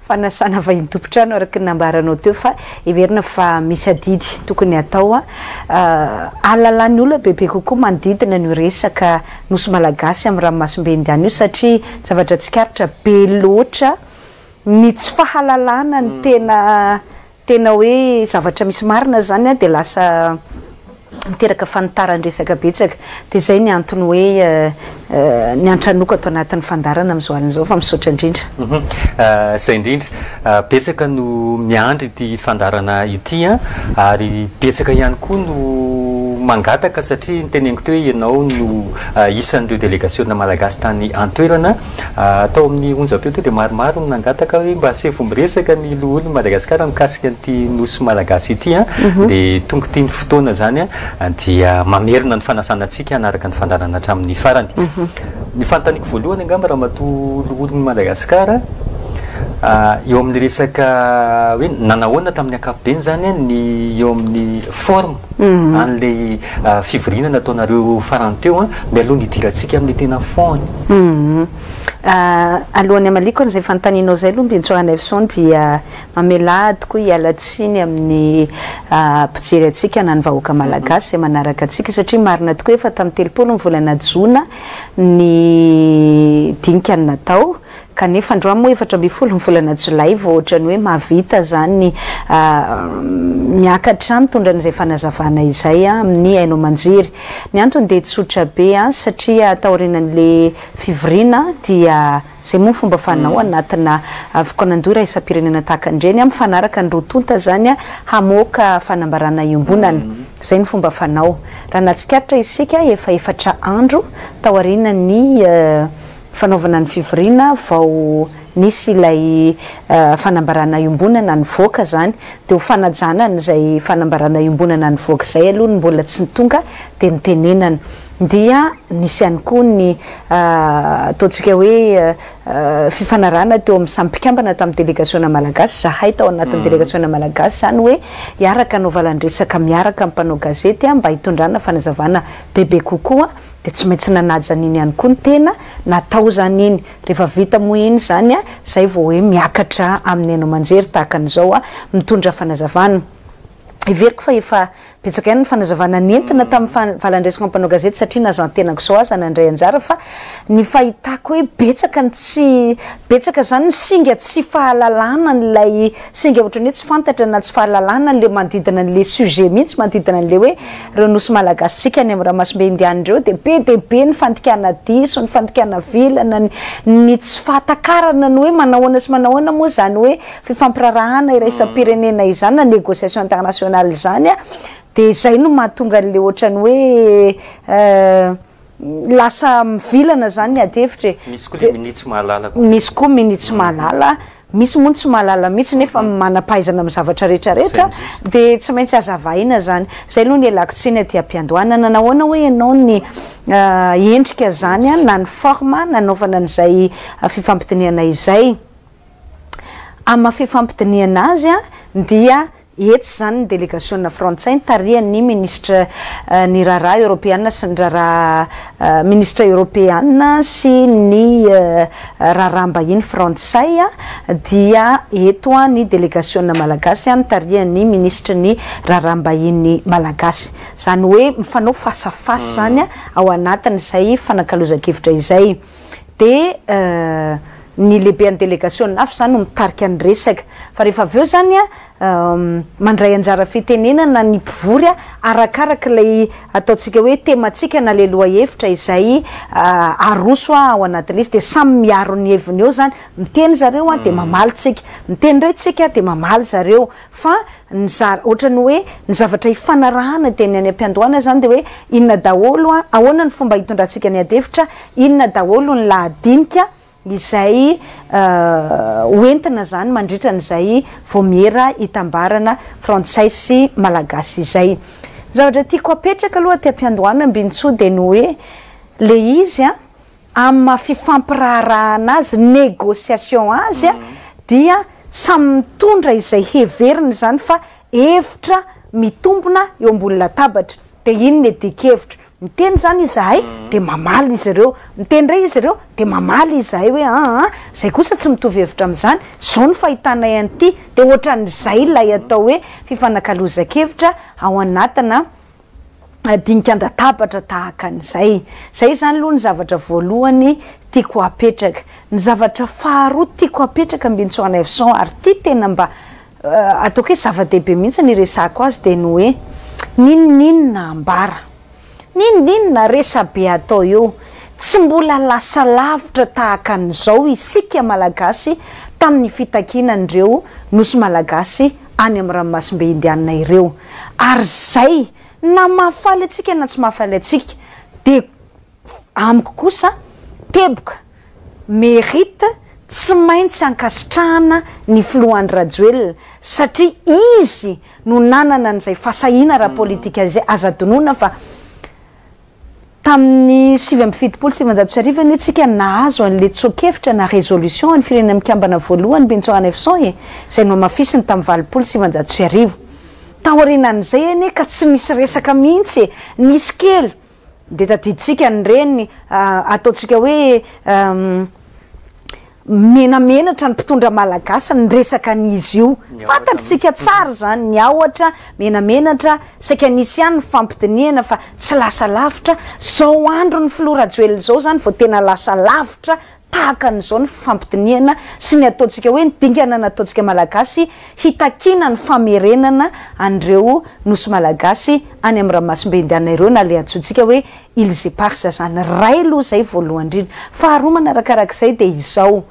Fanasana vahiny tompon-trano araka ny nambaranao teo fa heverina fa misy adidy tokony hatao hahalalan'ny olona bebe kokoa manodidina an'io resaka Nosy Malagasy amin'ny ranomasimbe Indiana io satria zavatra tsikaritra be loatra ny tsy fahalalana ny tena tena hoe zavatra misy marina zany dia lasa miteraka fanitaran-dresaka betsaka. Dia izay ny antony hoe niantranoako ato anatin'ny fandaharana amin'izao alina izao fa misaotra indrindra. Izay indrindra. Betsaka no miandry ity fandaharana ity ary betsaka ihany koa no mangataka satria noteneniko teo hoe ianao no isan'ireo delegasiona malagasy tany an-toerana. Tao amin'ny onjam-peo teo dia maromaro no nangataka hoe mba asaivo miresaka ny loholon'i Madagasikara mikasika an'ity nosy malagasy ity an! Dia tonga ity ny fotoana izany an, dia mamerina ny fanasana antsika hanaraka ny fandaharana hatramin'ny farany. Ny fanontaniako voalohany angamba ramatoa loholon'i Madagasikara, eo amin'ny resaka hoe nanahoana tamin'ny ankapobeny izany ny eo amin'ny forme an'ilay fivoriana nataonareo farany teo an, mialoha ny hidirantsika amin'ny tena fond-ny. Alohan'ny hamaliako an'izay fanontanianao izay aloha Mbinintsoa Ranaivoson dia mamelà ahy tokoa hiala tsiny amin'ny mpijery antsika na ny vahoaka malagasy izay manaraka antsika satria marina tokoa efa tamin'ny 30 ny volana jona ny dinika no natao Kanefa androany moa 14 ny volana jolay vao ohatran'ny hoe mahavita izany miakatra mitondra an'izay fanazavana izay amin'ny haino aman-jery. Ny antony dia tsotra be satria taorianan'ilay fivoriana dia izay moa ny fomba fanao anatina fikaonandoha iraisam-pirenena tahaka an'ireny, mifanaraka ny roa tonta izany hamoaka fanambarana iombonana. Izay ny fomba fanao. Raha nahatsikaritra isika efa efatra andro taorianan'ny fanaovana ny fivoriana vao nisy ilay fanambarana iombonana nivoaka izany, dia ho fanajana an'izay fanambarana iombonana nivoaka izay aloha no mbola tsy tonga dia nitenenana. Dia nisy ihany koa ny ataontsika hoe fifanarahana teo amin'ny samy mpikambana tamin'ny delegasiona malagasy, izahay tao anatin'ny delegasiona malagasy izany hoe hiaraka hanao valan-dresaka miaraka amin'ny mpanao gazety mba hitondrana fanazavana bebe kokoa. Dia tsy maintsy nanaja an'iny ihany koa ny tena, natao izany iny, rehefa vita moa iny izany izay vao hoe miakatra amin'ny haino aman-jery tahaka an'izao mitondra fanazavana. Heveriko fa efa betsaka ihany ny fanazavana nentina tamin'ny valan-dresaka amin'ny mpanao gazety satria na za tenako izao aza nandray anjara fa ny fahitako hoe betsaka ny tsy, betsaka izany ny singa tsy fahalalana an'ilay singa ohatran'ny hoe tsy fantatra na tsy fahalalana an'ilay manodidina an'ilay sujet mihitsy, manodidina an'ilay hoe Ireo nosy malagasintsika any amin'ny ranomasimbe Indiana ireo dia be dia be ny fandikana diso, ny fandikana vilana, ny ny tsy fahatakarana ny hoe manahoana sy manahoana moa izany hoe fifampiraharahana iraisam-pirenena izany na négociation internationale izany dia izay no mahatonga an'ilay ohatran'ny hoe lasa mivilana izany ny adihevitra e. Misy koa ilay minia tsy mahalala koa. Misy koa minia tsy mahalala. Misy moa ny tsy mahalala mihitsy nefa manam-pahaizana amin'ny zavatra rehetra rehetra dia tsy maintsy hazavaina izany. Izay aloha ny ialako tsiny aty am-piandohana. Nanahoana hoy ianao ny endrika izany na ny forme nanaovana an'izay fifampidinihana izay? Amin'ny maha fifampidinihana azy dia Etsy izany ny delegasiona frantsay nitarihan'ny minisitra ny raharaha eoropeana sy ny raharaha minisitra eoropeana sy ny raharaham-bahiny frantsay dia eto ny delegasiona malagasy nitarihan'ny minisitry ny raharaham-bahiny malagasy. Izany hoe mifanao face à face izany ao anatin'izay fanakalozan-kevitra izay. Dia ny lehiben'ny delegasiona hafa izany no mitarika ny resaka. Fa rehefa avy eo izany mandray anjara fitenenana ny mpivory arakaraka ilay ataontsika hoe temantsika na ilay lohahevitra izay aroso ao anatin'ilay izy. Dia samy miaro ny heviny eo izany. Miteny zareo dia mamaly tsika. Miteny indray tsika dia mamaly zareo. Fa ny za, ohatran'ny hoe ny zavatra ifanarahana dia ny any am-piandohana izany dia hoe inona daholo, ahoana ny fomba hitondrantsika ny adihevitra, inona daholo ny lahadinika izay ho entina izany mandritra an'izay vaomiera itambarana frantsay sy malagasy izay. Ny zavatra tiako apetraka aloha aty am-piandohana Mbinintsoa dia ny hoe le izy an, amin'ny maha fifampiraharahana azy, négociation azy, dia samy mitondra izay heveriny izany fa hevitra mitombina eo ambony latabatra. Dia iny ny adin-kevitra. Miteny izany izahay dia mamaly izy ireo, miteny indray izy ireo dia mamaly izahay hoe aa izay kosa tsy mitovy hevitra amin'izany, izao no fahitanay an'ity, dia ohatran'izay ilay atao hoe fifanakalozan-kevitra ao anatina dinika an-databatra tahaka an'izay. Izay izany aloha ny zavatra voalohany tiako hapetraka. Ny zavatra faharoa tiako hapetraka Mbinintsoanaivoson ary ity tena mba Ataoko hoe zava-dehibe mihitsy ny hiresahako azy dia ny hoe n'inon'inona ambara, n'inon'inona resabe atao eo, tsy mbola lasa lavitra tahaka an'izao isika Malagasy tamin'ny fitakiana an'ireo Nosy Malagasy any amin'ny ranomasimbe Indianina ireo. Ary izay na mahafaly antsika na tsy mahafaly antsika dia Amiko kosa teboka, mérite, tsy maintsy ankasitrahana ny filoha Andry Rajoelina satria izy no nanana an'izay fahasahiana ara-politika izay, aza adinoina fa tamin'ny 1979 anie tsika nahazo an'le tsoa-kevitra na résolution an'ny Firenena Mikambana voalohany Mbinintsoanefson e, izay nohamafisiny tamin'ny 1980. Taorianan'izay anie ka tsy nisy resaka mihitsy e, nisy kely Dia tadidintsika an'ireny ataontsika hoe menamenatra ny mpitondra malagasy niresaka an'izy io. Fantatritsika tsara izany, niahotra, menamenatra, saika nisy ihany ny fifampidinihana fa tsy lasa lavitra. Izao andron'ny filoha Rajoelina izao izany vao tena lasa lavitra Tahaka an'izao ny fifampidinihana sy ny ataontsika hoe ny dingana nataontsika Malagasy hitakiana ny famerenana an'ireo Nosy Malagasy any amin'ny ranomasimbe Indiana ireo na ilay antsointsika hoe Îles Éparses izany. Iray aloha izay voalohany indrindra. Faharoa manarakarak'izay dia izao,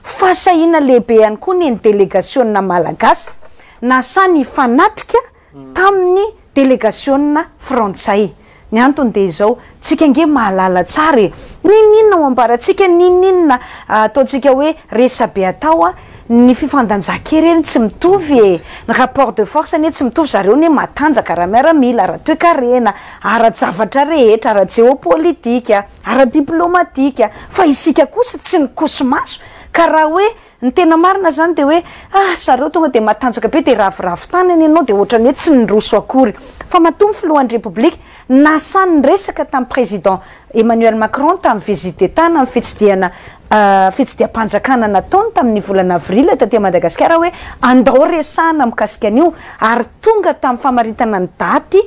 fahasahiana lehibe ihany koa ny delegasionina Malagasy nasahy nifanatrika tamin'ny delegasiona frantsay. Ny antony dia izao, tsika ange mahalala tsara e! N'inon'inona ho ambarantsika, n'inon'inona ataontsika hoe resabe atao an, ny fifandanjan-kery anie tsy mitovy e! Ny rapport de force anie tsy mitovy, zareo anie matanjaka ara-miaramila, ara-toekarena, ara-javatra rehetra, ara-jeopolitika, ara-diplomatika, fa isika kosa tsy nikoso-maso, ka raha hoe Ny tena marina zany dia hoe ah zareo tonga dia matanjaka be dia raviravy tanana ianao dia ohatran'ny hoe tsy niroso akory. Fa matoa ny filohan'ny Repoblika nasahy niresaka tamin'ny président Emmanuel Macron tamin'ny visite d'Etat na ny fitsidihana fitsidiham-panjakana nataony tamin'ny volana avril taty Madagasikara hoe andao resahana mikasika an'io ary tonga tamin'ny famaritana ny daty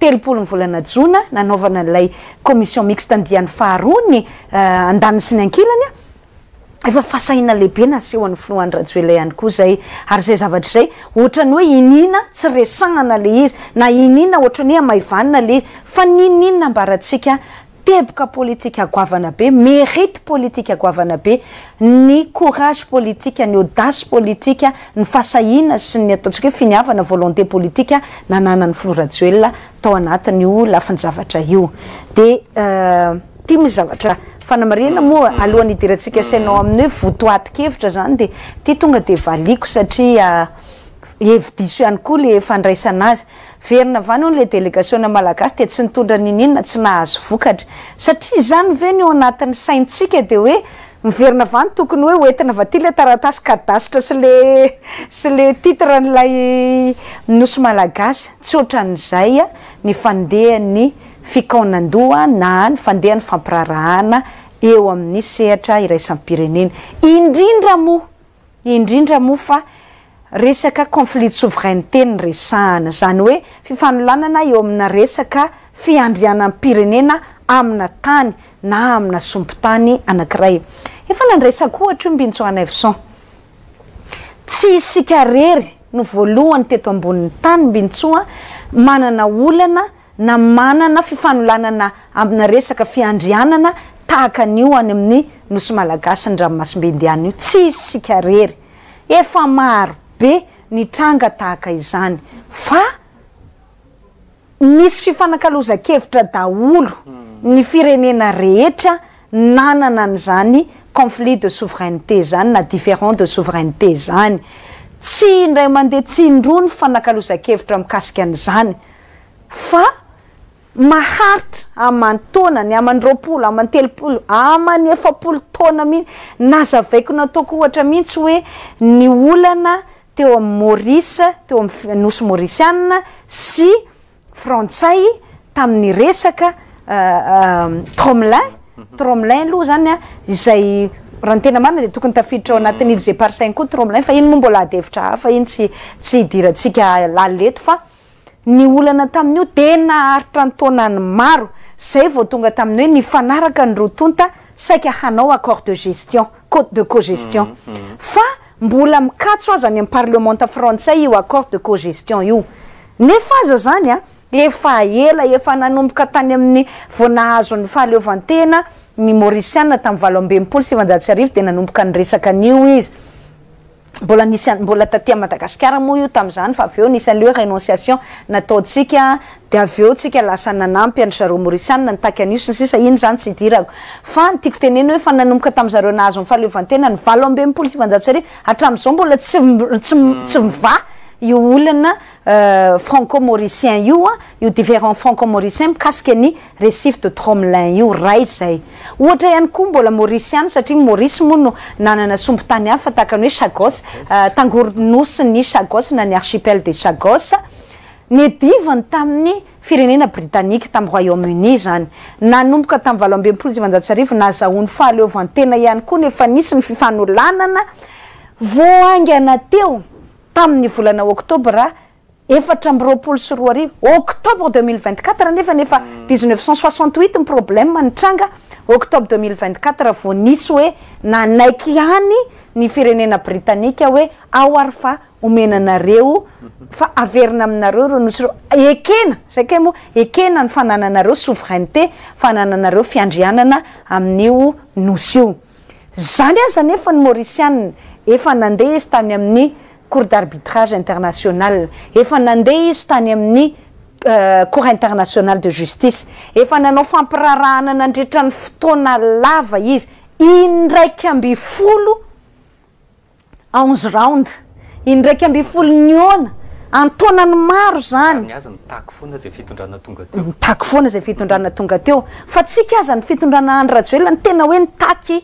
30 ny volana jona nanaovana an'ilay commission mixte andiany faharoa ny andaniny sy ny ankilany. Efa fahasahiana lehibe nasehon'ny filoha Andry Rajoelina ihany koa izay, ary izay zavatra izay ohatran'ny hoe iniana tsy resahana ilay izy, na iniana ohatran'ny hoe hamaivanina ilay izy, fa n'inon'inona ambarantsika, teboka politika goavana be, mérite politika goavana be, ny courage politika, ny audace politika, ny fahasahiana sy ny ataontsika hoe finiavana, volonté politika nananan'ny filoha Rajoelina tao anatin'io lafin-javatra io. Dia ity misy zavatra fanamarihana moa alohan'ny hidirantsika sainao amin'ny hoe votoatin-kevitra izany dia ity tonga dia valiako satria hevi-diso ihany koa ilay fandraisana azy. Verina avy any hono ilay delegasiona malagasy dia tsy nitondra n'inon'inona, tsy nahazo vokatra. Satria izany ve ny ao anatin'ny saintsika dia hoe miverina avy any tokony hoe hoentina avy aty ilay taratasy kadasitra sy ilay sy ilay titre an'ilay nosy malagasy. Tsy ohatran'izay ny fandehan'ny fikaonandoha na ny fandehan'ny fampiraharahana eo amin'ny sehatra iraisam-pirenena. Indrindra moa, indrindra moa fa resaka conflit de souveraineté no resahana, izany hoe fifanolanana eo amina resaka fiandrianam-pirenena amina tany na amina sombin-tany anankiray. Efa nandraisako ohatra io Mbinintsoanaivoson. Tsy isika irery no voalohany teto ambonin'ny tany Mbinintsoa manana olana na manana fifanolanana amina resaka fiandrianana tahaka an'io any amin'ny Nosy Malagasy ny Ranomasimbe Indiana io. Tsy isika irery. Efa maro be ny tranga tahaka izany. Fa nisy fifanakalozan-kevitra daholo ny firenena rehetra nanana an'izany conflit de souveraineté izany na différend de souveraineté izany. Tsy indray mandeha tsy indroa ny fifanakalozan-kevitra mikasika an'izany. Fa maharitra aman-taonany, aman-droapolo, aman-telopolo, aman' 40 taona mihitsy. Nazavaiko nataoko ohatra mihitsy hoe ny olana teo amin'i Maurice, teo amin'ny nosy Maurisiana sy Frantsay tamin'ny resaka. Tromelin, Tromelin aloha zany a, izay raha ny tena marina dia tokony tafiditra ao anatin'ny Îles Éparses ihany koa Tromelin, fa iny moa mbola ady hevitra hafa iny, tsy tsy hidirantsika lalina eto, fa ny olana tamin'io dia naharitra an-taonany maro, zay vao tonga tamin'ny hoe nifanaraka ny roa tonta saika hanao accord de gestion, co de cogestion, fa mbola mikatso aza any amin'ny parlemanta frantsay io accord de cogestion io, nefa aza zany a efa ela, efa nanomboka tany amin'ny vao nahazo ny fahaleovantena ny Maurisiana tamin'ny 1968 dia nanomboka niresaka an'io izy. Mbola nisy, mbola taty Madagasikara moa io tamin'izany, fa avy eo nisy an'le hoe renonciation nataontsika, de avy eo tsika lasa nanampy an-dry zareo Maurisiana nitaky an'io sy ny sisa. Iny zany tsy idirako, fa ny tiako tenena hoe fa nanomboka tamin'zareo nahazo ny fahaleovantena ny 1968 hatramin'izao mbola tsy mivaha io olana franco-mauricien io, a io différend franco-mauricien mikasika ny récif de Tromelin io. Ray zay ohatra ihany koa mbola mauriciane, satria Maurice moa no nanana sombin-tany hafa tahaka ny hoe Chagos, tangoronosy ny Chagos na ny archipel des Chagos, niadivany tamin'ny firenena britannique, tamin'ny Royaume-Uni zany nanomboka tamin'ny 1968 nahazahoany fahaleovantena ihany koa, nefa nisy ny fifanolanana voaingana teo tamin'ny volana oktobra 2024, octobre 2024, nefa 1968 ny problème nitranga. Octobre 2024 vao nisy hoe nanaiky ihany ny firenena britanika hoe ao ary fa omenanareo, fa averina aminareo reo nosy reo, ekena zay kay moa, ekena ny fanananareo souveraineté, fanananareo fiandrianana amin'io nosy io zany aza. Nefa ny maurisiane efa nandeha izy tany amin'ny Cour d'arbitrage international, efa nandeha izy tany amin'ny Cour internationale de justice, efa nanao fampirarahana nandritra ny fotoana lava izy, 11, 11 round, 11 niona antaonany maro zany. Ny azy nitaky foana zay fitondrana tonga teo. Mitaky foana zay fitondrana tonga teo, fa tsika aza, ny fitondrana Andry Rajoelina ny tena hoe nitaky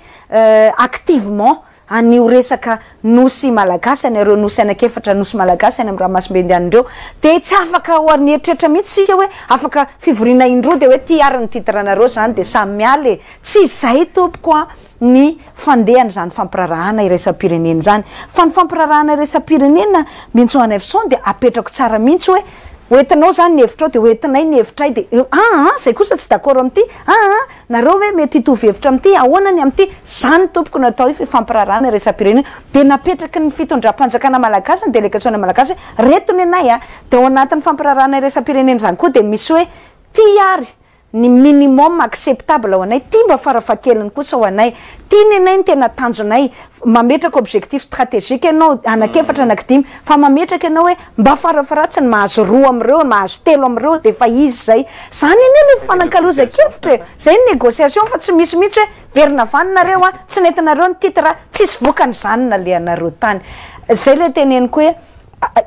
activement an'io resaka nosy malagasy any ireo nosy anankiefatra, nosy malagasy any amin'ny ranomasimbe Indianindreo. De tsy afaka ho nieritreritra mihitsy sika hoe afaka fivoriana indroa de hoe ty ary ny titranareo zany de samy miala e. Tsy izay tompoko a ny fandehany zany fampirarahana iraisam-pirenena zany, fa ny fampirarahana iraisam-pirenena mihintso any avison de apetrako tsara mihitsy hoe hoentinao zany ny hevitrao, de hoentinay ny hevitray, de aa zay kosa tsy d'accord am'ity, aa nareo hoe mety hitovy hevitra am'ity, ahoana ny am'ity zany tompoko no atao hoe fifampirarahana iraisam-pirenena. De napetraky ny fitondram-panjakana malagasy, ny délégation malagasy, hoe reto ny anay a. De ao anatin'ny fampirarahana iraisam-pirenena zany koa de misy hoe ty ary ny minimum acceptable ho anay, ty mba farafahakeliny kosa ho anay, ty ny anay ny tena tanjonay. Mametraka objectif stratégique ianao anakefatra, anankidimy, fa mametraka ianao hoe mba farafaratsiny mahazo roa am'ireo, mahazo telo am'ireo, de efa izy zay zany anie le fanakalozan-kevitra e, zay ny négociation, fa tsy misy mihitsy hoe verina vaninareo a, tsy nentinareo ny titre, tsisy vokany zany nalehanareo tany. Zay le teneniko hoe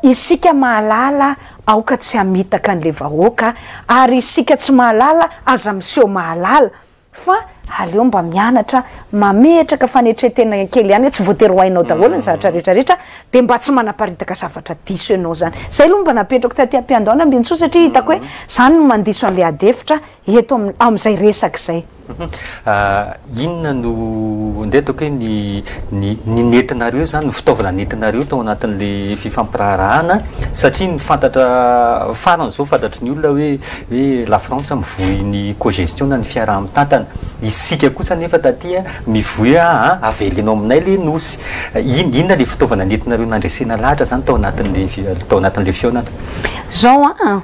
isika mahalala aoka tsy hamitaka an'le vahoaka, ary isika tsy mahalala aza miseho mahalala, fa aleo mba mianatra mametraka fanetretena kely ihany hoe tsy voatery ho hainao daholo ny zavatra rehetrarehetra, de mba tsy manaparitaka zavatra diso ianao zany. Zay aloha mba napetrako taty am-piandohana ambinintsoa, satria hitako hoe zany no mandiso an'le adefitra eto am'izay resaka zay. Inona no ndeha ataoko hoe ny nentinareo zany, ny fitaovana nentinareo tao anatin'le fifampiraharahana? Satria ny fantatra farany zao, fantatry ny olona hoe la Frantsa mivoy ny cogestion na ny fiaraha-mitantana, isika kosa nefa taty mivoy a averenao aminay le nosy. Inona le fitaovana nentinareo nandresena lahatra zany tao anatin'le fihaonana? Zao a,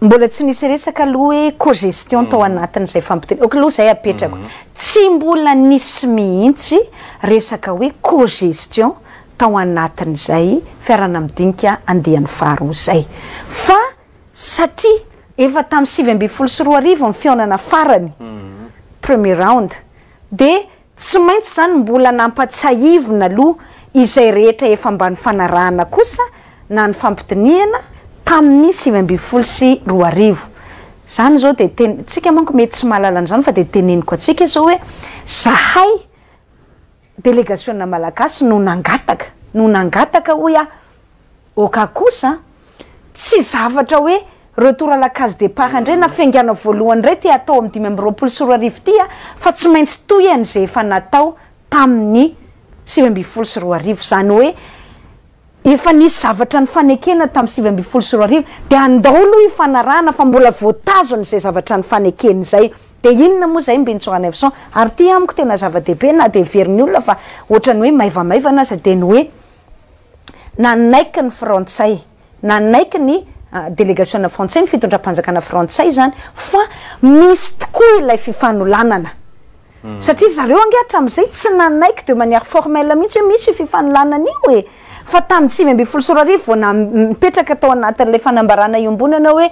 mbola tsy nisy resaka aloha hoe cogestion tao anatin'izay fampiteny ok aloha zay apetrako, tsy mbola nisy mihitsy resaka hoe cogestion tao anatin'izay fiarana midinika andiany faharoa zay, fa satria efa tamin'ny 2019 ny fihaonana farany, premier round, de tsy maintsy zany mbola nampatsahivina aloha izay rehetra efa mba ny fanarahana kosa na ny fampidinihana tamin'ny 2019 zany. Zao de ten tsika manko mety tsy mahalala an'izany, fa de teneniko atsika zao hoe zahay délégation malagasy no nangataka hoy ah oka kosa tsy zavatra hoe. retour à la case départ indray na fiaingana voalohany indray ty atao amin'ny 2025 ty a, fa tsy maintsy toy an'izay efa natao tamin'ny 2019. Zany hoe efa nisy zavatra ny fanekena tamin'ny 2019, de andao aloha ifanarahana fa mbola voatazony zay zavatra ny fanekena zay. De inona moa zay, Mbinitsoa Ranaivoson? Ary ty amiko tena zava-dehibe, na de verin'ny olona fa ohatrany hoe maivamaivana aza, de ny hoe nanaiky ny Frantsay, nanaiky ny délégation frantsay, ny fitondram-panjakana frantsay zany, fa misy tokoa ilay fifanolanana, satria zareo ange hatram'izay tsy nanaiky de manière formelle mihitsy hoe misy io fifanolanana io e. Fa tamy 2019 vao na mipetraka tao anatin'lay fanambarana iombonana hoe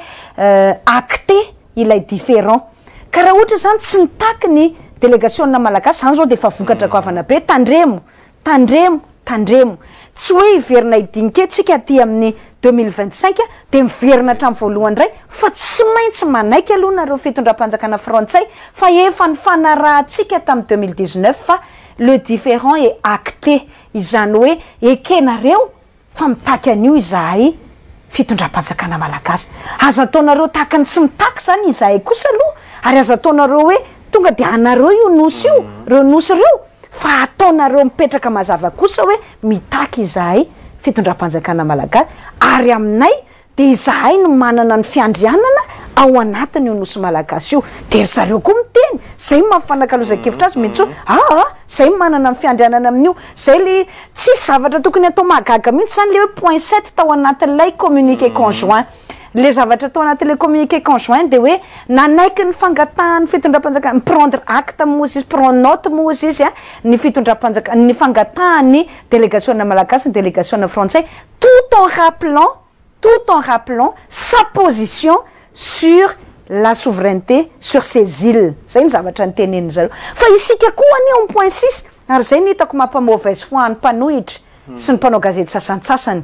acté ilay différend. Ka raha ohatra zany tsy nitaky ny délégation malagasy zany zao, de efa vokatra goavana be. Tandremo, tandremo, tandremo, tsy hoe hiverina hidinika tsika aty amin'ny 2025 de miverina hatramy voalohany ray, fa tsy maintsy manaiky aloha nareo fitondram-panjakana frantsay fa efa ny fanarahantsika tamy 2019 fa le différend est acté. Izany hoe ekenareo fa mitaky an'io izahay fitondram-panjakana malagasy. Aza ataonareo tahaka ny tsy mitaky zany izahay kosa aloha, ary aza ataonareo hoe tonga de anareo io nosy io, reo nosy reo, fa ataonareo mipetraka mazava kosa hoe mitaky izahay fitondram-panjakana malagasy, ary aminay de izahay no manana ny fiandrianana ao anatiny io nosy malagasy io. De ry zareo koa miteny zay mampifanakalozan-kevitra azy mihitsy hoe aa zay manana ny fiandrianana amin'io. Zay le tsisy zavatra tokony atao mahagaga mihitsy zany le hoe point 7 tao anatin'ilay communiqué conjoint. Le zavatra atao anatin'le communiqué conjoint de hoe nanaiky ny fangatahan'ny fitondram-panjakana, prendre acte moa izy, prendre note moa izy a, ny fitondram-panjaka, ny fangatahany délégation malagasy, ny délégation frantsay, tout en rappelant sa position sur la souveraineté sur ces îles. Zay ny zavatra ny teneniny zareo. Fa isika koa any eo point 6, ary zay ny hitako mampa mauvaise foi ny mpanohitra sy ny mpanao gazety sasantsasany,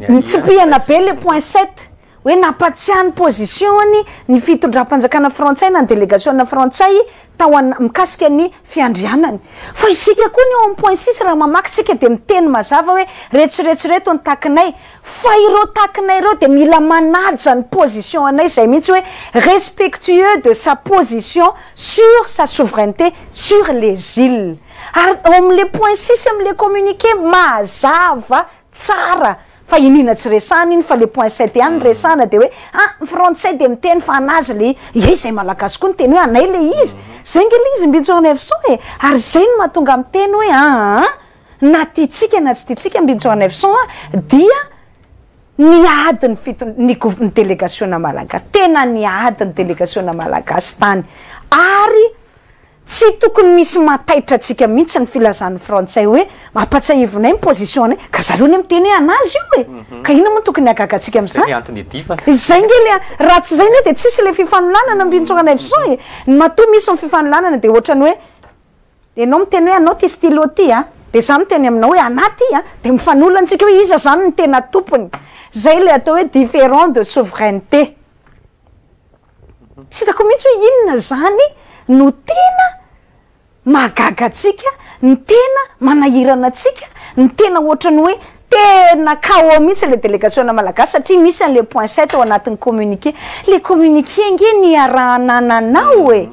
nitsipihana be le point 7 hoe nampatsiany position-ny ny fitondram-panjakana frantsay na ny délégation frantsay tao an mikasika ny fiandrianany. Fa isika koa ny eo amy point 6, raha mamaky tsika, de miteny mazava hoe retsoretsoreto ny takinay, fa ireo takinay ireo de mila manaja ny position anay zay mihitsy, hoe respectueux de sa position sur sa souveraineté sur les îles. Ary eo am'le point 6 am'le communiqué mazava tsara, fa inina tsy resana iny, fa le point 7 ihany resana, de hoe ah, ny Frantsay de miteny fa anazy le ie, zay malagasy koa ny teny hoe anay le izy. Zay nge le izy, Mbinitsoa Ranaivoson e. Ary zay no mahatonga miteny hoe aa na tiatsika na tsy tiatsika, Mbinitsoa Ranaivoson a, dia niady ny fito ny gov ny délégation malagasy, tena niady ny délégation malagasy tany. Ary tsy tokony misy mataitra atsika mihitsy ny filazan'ny Frantsay hoe mampatsahivonay ny position anay, ka zareo ny miteny hoe anazy io e. Ka ina moa tokony agaga atsika am'zany? Antony idivana. Zay nge le, raha tsy zay ne de tsisy le fifanolanana, Mbinitsoa Ranaivoson e. Ny matoa misy ny fifanolanana de ohatrany hoe ianao miteny hoe anao ty stylo ty a, de za miteny aminao hoe anaty a, de mifanolana hoe iza zany ny tena tompony. Zay le atao hoe différend de souveraineté. Tsy hitako mihitsy hoe inona zany no tena mahagaga atsika, ny tena manahirana atsika, ny tena ohatrany hoe tena kao mihitsy le délégation malagasy, satria misy an'le point 7 ao anatin'ny communiqué. Le communiqué nge ny arahanananao e,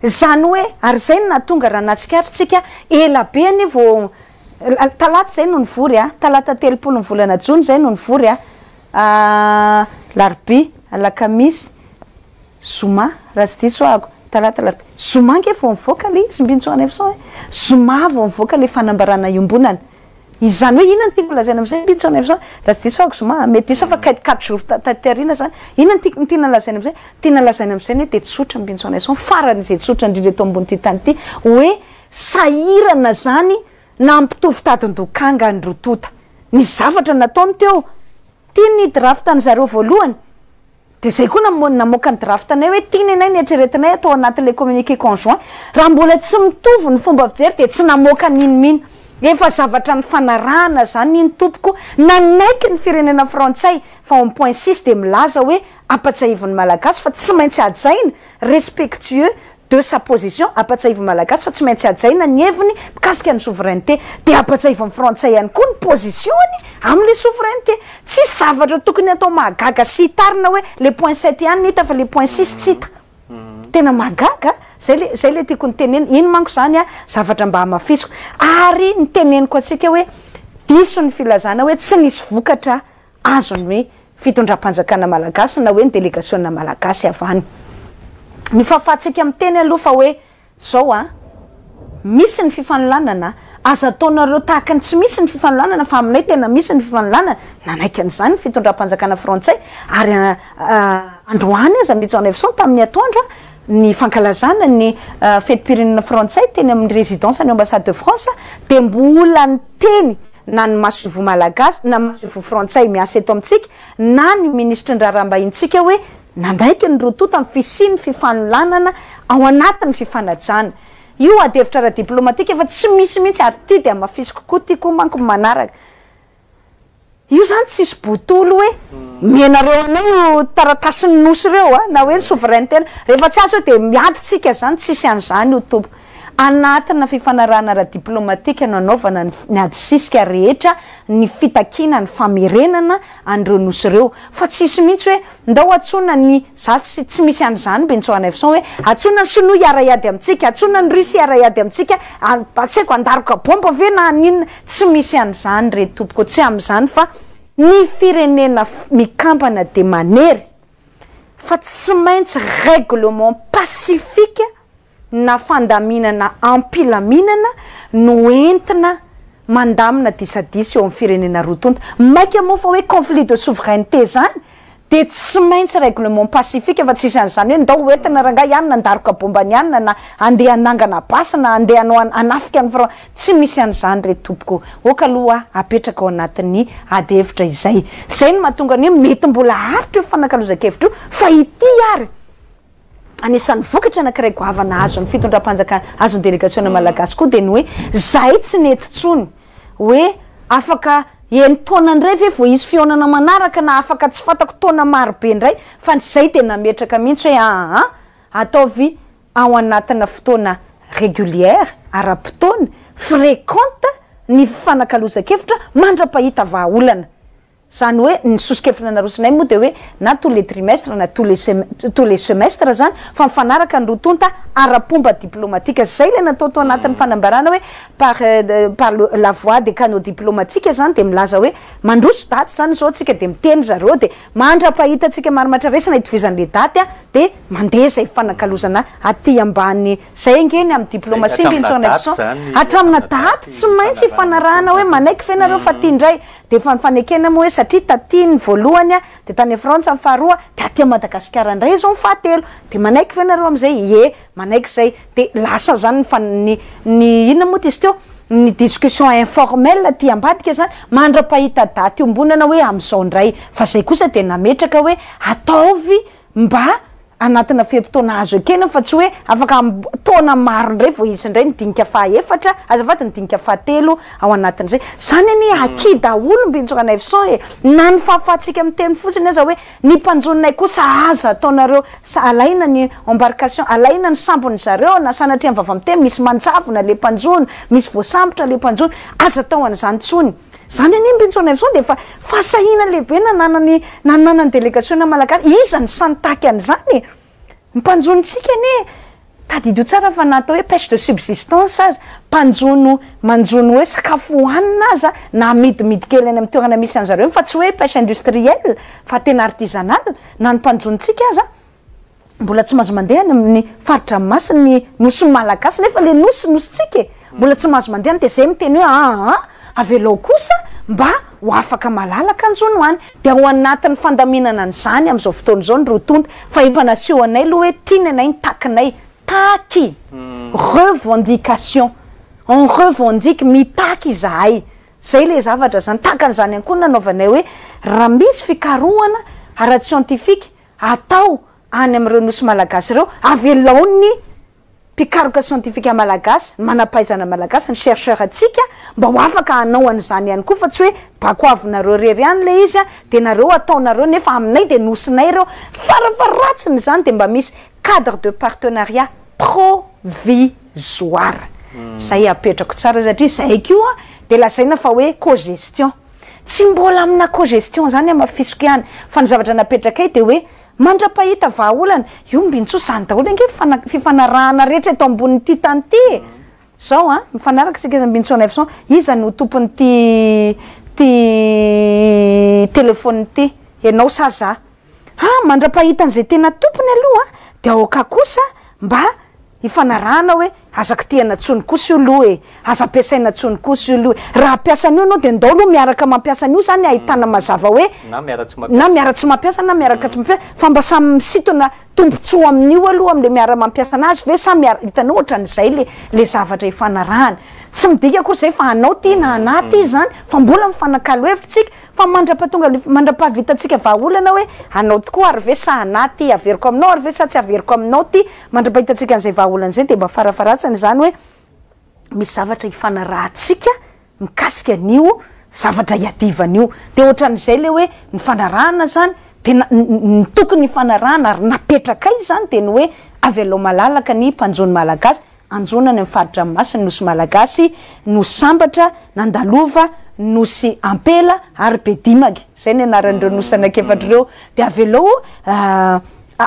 zany hoe ary zay no nahatonga raha natsikaritsika ela be any vo talata zay no nivory a, talata 30 ny volana jony zay no nivory a, larbi, alakamisy, zoma, raha tsy diso ahako, talata, larbi, zoma nge vao mivoaka le izy, Mbinitsoa Ranaivoson e. Zoma vao mivoaka le fanambarana iombonana. Izany hoe inona ny tiako lazaina am'zay, Mbinitsoa Ranaivoson? Raha tsy diso ahako zoma, mety diso fa 4 jours taty zany. Inona ny tiako tiana lazaina am'zay? Tiana lazaina am'zay ne de tsotra, Mbinitsoa Ranaivoson, farany zay tsotra indrindra eto ambony ty tany ity, hoe sahirana zany nampitovy tadin-dokanga ny rotota ny zavatra nataony teo. Tia ny draft ny zareo voalohany, de zay koa namoaka ny draft anay hoe tiany anay ny eritreretinay atao anatin'le communiqué conjoint. Raha mbola tsy mitovy ny fomba fijery de tsy namoaka n'inon'ino. Efa zavatra ny fanarahana zany iny tompoko. Nanaiky ny firenena frantsay, fa en point 6 de milaza hoe ampatsahivon'ny malagasy fa tsy maintsy hajaina, respectueux. de sa position, ampatsiahivo Malagasy fa tsy maintsy hajaina ny heviny mikasika ny souveraineté, de ampatsiahivo amin'ny Frantsay ihany koa ny position-ny am'le souveraineté. Tsisy zavatra tokony atao mahagaga sy hitarina hoe le point 7 ihany ny hita fa le point 6 tsy hita. Tena mahagaga zay le zay le tiako nytenena iny manko zany a, zavatra mba hamafisiko ary ny teneniko atsika hoe diso ny filazana hoe tsy nisy vokatra azony hoe fitondram-panjakana malagasy na hoe ny délégation malagasy avy any. Ny fahafahantsika miteny aloha fa hoe zao a, misy ny fifanolanana, aza ataonareo tahaka ny tsy misy ny fifanolanana fa aminay tena misy ny fifanolanana. Nanaiky an'izany ny fitondram-panjakana frantsay ary androany aza mihitsy en tamin'ny atoandro ny fankalazana ny fetim-pirenena frantsay teny amin'ny résidence ny ambassade de France, de mbola ny teny na ny masoivoho malagasy na masoivoho frantsay miasa eto amintsika na ny ministre ny raharaham-bahintsika hoe nandraiky ny roa tonta amin'ny fisian'ny fifanolanana ao anatin'ny fifanajana. Io adihevitra ara-diplomatika fa tsy misy mihitsy, ary ty de hamafisiko koa, tiako manko manaraka io zany, tsisy botolo hoe menareo anay io taratasin'ny nosy reo a, na hoe ny souveraineté rehefa tsy azo hoe de miady tsika zany, tsisy an'izany io tompo. Anatina fifanarahana ara-diplomatika no anaovana ny ady sisika rehetra, ny fitakiana ny famerenana an'ireo nosy ireo, fa tsisy mihitsy hoe ndao atsona ny za tsy misy an'izany Mbinintsoa hoe atsona ny Sinoa hiara-hiady amintsika, atsona ny Rusy hiara-hiady amintsika, tsy haiko andaroka bomba ve na aninona, tsy misy an'izany re tompoko, tsy amin'izany. Fa ny Firenena Mikambana de manery fa tsy maintsy règlement pacifique na fandaminana ampilaminana no entina mandamina disadisa eo amin'ny firenena roa tonta, maika moa fa hoe conflit de souveraineté zany, de tsy maintsy règlement pacifique, fa tsisy an'izany hoe ndao hoentina rangahy ihany nandaroka bomba ny anina na andeha hanangana basy na andeha hanao hanafika ny Fran, tsy misy an'izany re tompoko. Oka aloha apetraka ao anatin'ny ady hevitra izay. Zay no mahatonga ny hoe mety mbola aritra io fanakalozan-kevitra io, fa ity ary anisan'ny vokatra anankiray goavana azon'ny fitondram-panjakana, azon'ny délégation malagasy koa, de ny hoe zahay tsy nety tsony hoe afaka 6 taona indray ve vao hisy fihaonana manaraka na afaka tsy fantako taona marobe indray, fa zay de nametraka mihitsy hoe aa ataovy ao anatina fotoana régulière, ara-potoana, fréquente ny fanakalozan-kevitra mandra-pahita vahaolana. Zany hoe ny soso-kevitra narosinay moa de hoe na tous les trimestres na tous les semestres zany, fa mifanaraka ny roa tonta ara-pomba diplomatika. Zay le natao tao anatin'ny fanambarana hoe par la voie des canaux diplomatiques zany, de milaza hoe mandroso daty zany zao tsika, de miteny zareo, de mandra-pahita atsika marimaritra resana itovizan'le daty a, de mandeha zay fanakalozana aty ambany zay angeny amin'ny diplomatie mbintsonafison hatramina daty tsy maintsy ifanarahana hoe manaiky ve nareo fa ty ndray de efa nifanekena moa hoe satria taty ny voalohany a, de tany Frantsa ny faharoa, de aty Madagasikara indray zao ny fahatelo, de manaiky ve nareo am'izay? Ye, manaiky zay. De lasa zany ny fa ny inona moa ty izy teo, ny discussion informelle aty ambadika zany mandra-pahita daty ombonana hoe am'izao indray. Fa zay kosa de nametraka hoe ataovy mba anatina fe-potoana azo ekena, fa tsy hoe afaka taona maro indray vao hisy indray ny dinika fahaefatra, azafady, ny dinika fahatelo ao anatin'izay zany. Anie aky daholo Mbinintsoa e, na ny fahafahantsika miteny fotsiny aza hoe ny mpanjononay kosa aza ataonareo sa alaina ny embarcation, alaina ny sambony zareo, na sanatria ny vava miteny misy manjavona le mpanjono, misy voasambotra le mpanjono, aza atao an'izany tsony zany. Anie Mbinintsoa de efa fahasahina lehibe nananany délégation malagasy iza ny santaky an'izany e. Mpanjonontsika anie tadidio tsara fa natao hoe pêche de subsistance aza, mpanjono manjono hoe sakafo hohanina aza na amidimidy kely any amy toerana misy an'zareo, fa tsy hoe pêche industrielle fa tena artisanal. Na ny mpanjonontsika aza mbola tsy mahazo mandeha any amin'ny faritra masiny nosy malagasy, nefa le nosy nositsika e, mbola tsy mahazo mandeha any. De zay miteny hoe aa avelao kosa mba ho afaka malalaka anjono any, de ao anatin'ny fandaminana an'izany am'izao fotoana izao ny roa tonta. Fa efa naseho anay aloha hoe tiany anay ny takinay, taky revendication, on revendique, mitaky izahay zay le zavatra zany. Tahaka an'izany ihany koa nanaovanay hoe raha misy fikarohana ara-scientifique atao any am'ireo nosy malagasy ireo, avelao ny mpikaroka scientifique malagasy, ny manam-pahaizana malagasy, ny chercheur atsika mba ho afaka hanao an'izany ihany koa, fa tsy hoe bakoavinareo rery any le izy a, de nareo ataonareo, nefa aminay de nosinay reo farafaratsiny zany. De mba misy cadre de partenariat. provisoire. Zay apetrako tsara satria zay koa de lazaina fa hoe cogestion. Tsy mbola amina cogestion zany amafisiko ihany, fa ny zavatra napetrakay de hoe mandra-pahita vahaolana. Io Mbintsoa zany daholo ange fifanarahana rehetra eto ambonin'ity tany ity e. Zao an, mifanaraka isika Mbintsoa 900, iza no tompon'ity ty telefona ity? Ianao sa za? Ah, mandra-pahita an'izay tena tompony aloha de aoka kosa mba hifanarahana hoe aza kitihana intsony kosa io aloha e, aza ampiasaina intsony kosa io aloha e. Raha hampiasa an'io ianao de ndao aloha miaraka mampiasa an'io zany ahitana mazava hoe Na miara-tsy mampiasa. Na miara-tsy mampiasa na miaraka tsy mampiasa, fa mba samy misintona tombontsoa amin'io aloha am'le miara-mampiasa anazy ve sa miara, hitanao ohatran'izay le le zavatra ifanarahana. Tsy midika akory zay fa anao ty na anah ty zany, fa mbola mifanakalo hevitra tsika, fa mandra-pahatonga le mandra-pahavitantsika vahaolana hoe anao tokoa ary ve sa anah ty, averiko aminao ary ve sa tsy averiko aminao ty, mandra-pahitantsika an'izay vahaolana izay de mba farafaharatsiny zany hoe misy zavatra ifanarahantsika mikasika an'io zavatra iadivana io. De ohatran'izay le hoe ny fanarahana zany de na ny tokony hifanarahana ary napetrakay zany de ny hoe avy alao malalaka ny mpanjono malagasy anjono any amin'ny fari-dranomasin'ny nosy malagasy, nosy sambatra, nandalova, nosy ampela ary bedimaky, zay ny anaran'ireo nosy anankiefatra ireo, de avelao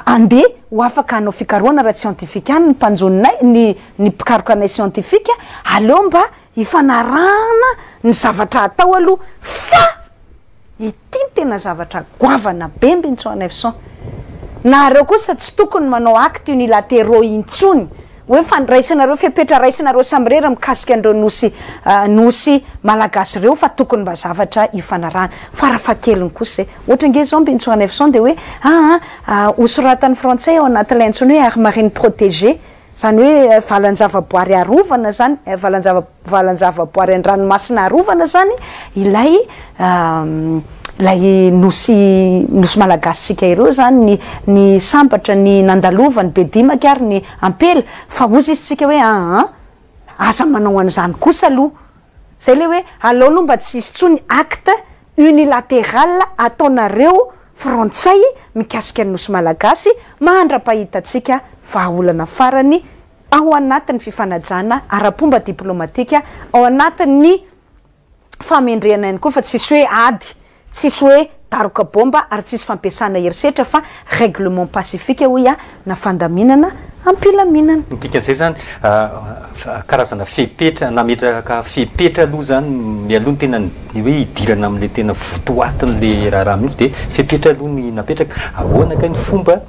andeha ho afaka hanao fikarohana ara-tsiantifika any ny mpanjononay, ny ny mpikaroka anay siantifika, aleo mba hifanarahana ny zavatra atao aloha fa ity no tena zavatra goavana be Mbintsoa 900. Nareo kosa tsy tokony manao acte unilatéraux intsony hoe fandraisanareo fepetra raisinareo samirery mikasika an'ireo nosy nosy malagasy ireo fa tokony mba zavatra hifanarahana. Farafahakeliny kosa izay. Ohatra ange izao Mbintsoa 900 dia hoe aa hosoratan'ny frantsay ao anatin'ilay antsoina hoe aire marine protégée. Izany hoe valan-javaboary arovana izany, valan-java- valan-javaboary an-dranomasina arovana izany ilay ilay nosy nosy malagasintsika ireo izany, ny ny Sambatra, ny Nandalova, ny Bedimaky ary ny Ampela, fa hozy izy tsika hoe aa aza manao an'izany kosa aloha. Izay ilay hoe alao aloha mba tsy hisy intsony acte unilatéral ataonareo frantsay mikasika ny nosy malagasy mandra-pahitantsika vahaolana farany ao anatin'ny fifanajana ara-pomba diplomatika, ao anatin'ny fahamendrehana ihany koa fa tsisy hoe ady, tsisy hoe daroka bomba ary tsisy fampiasana herisetra fa règlement pacifique hoy aho na fandaminana am-pilaminana. Ny dikan'izay izany, karazana fepetra, nametraka fepetra aloha izany mialoha ny tena ny hoe hidirana amin'ilay tena votoatin'ilay raharaha mihitsy dia fepetra aloha ny napetraka. Ahoana kay ny fomba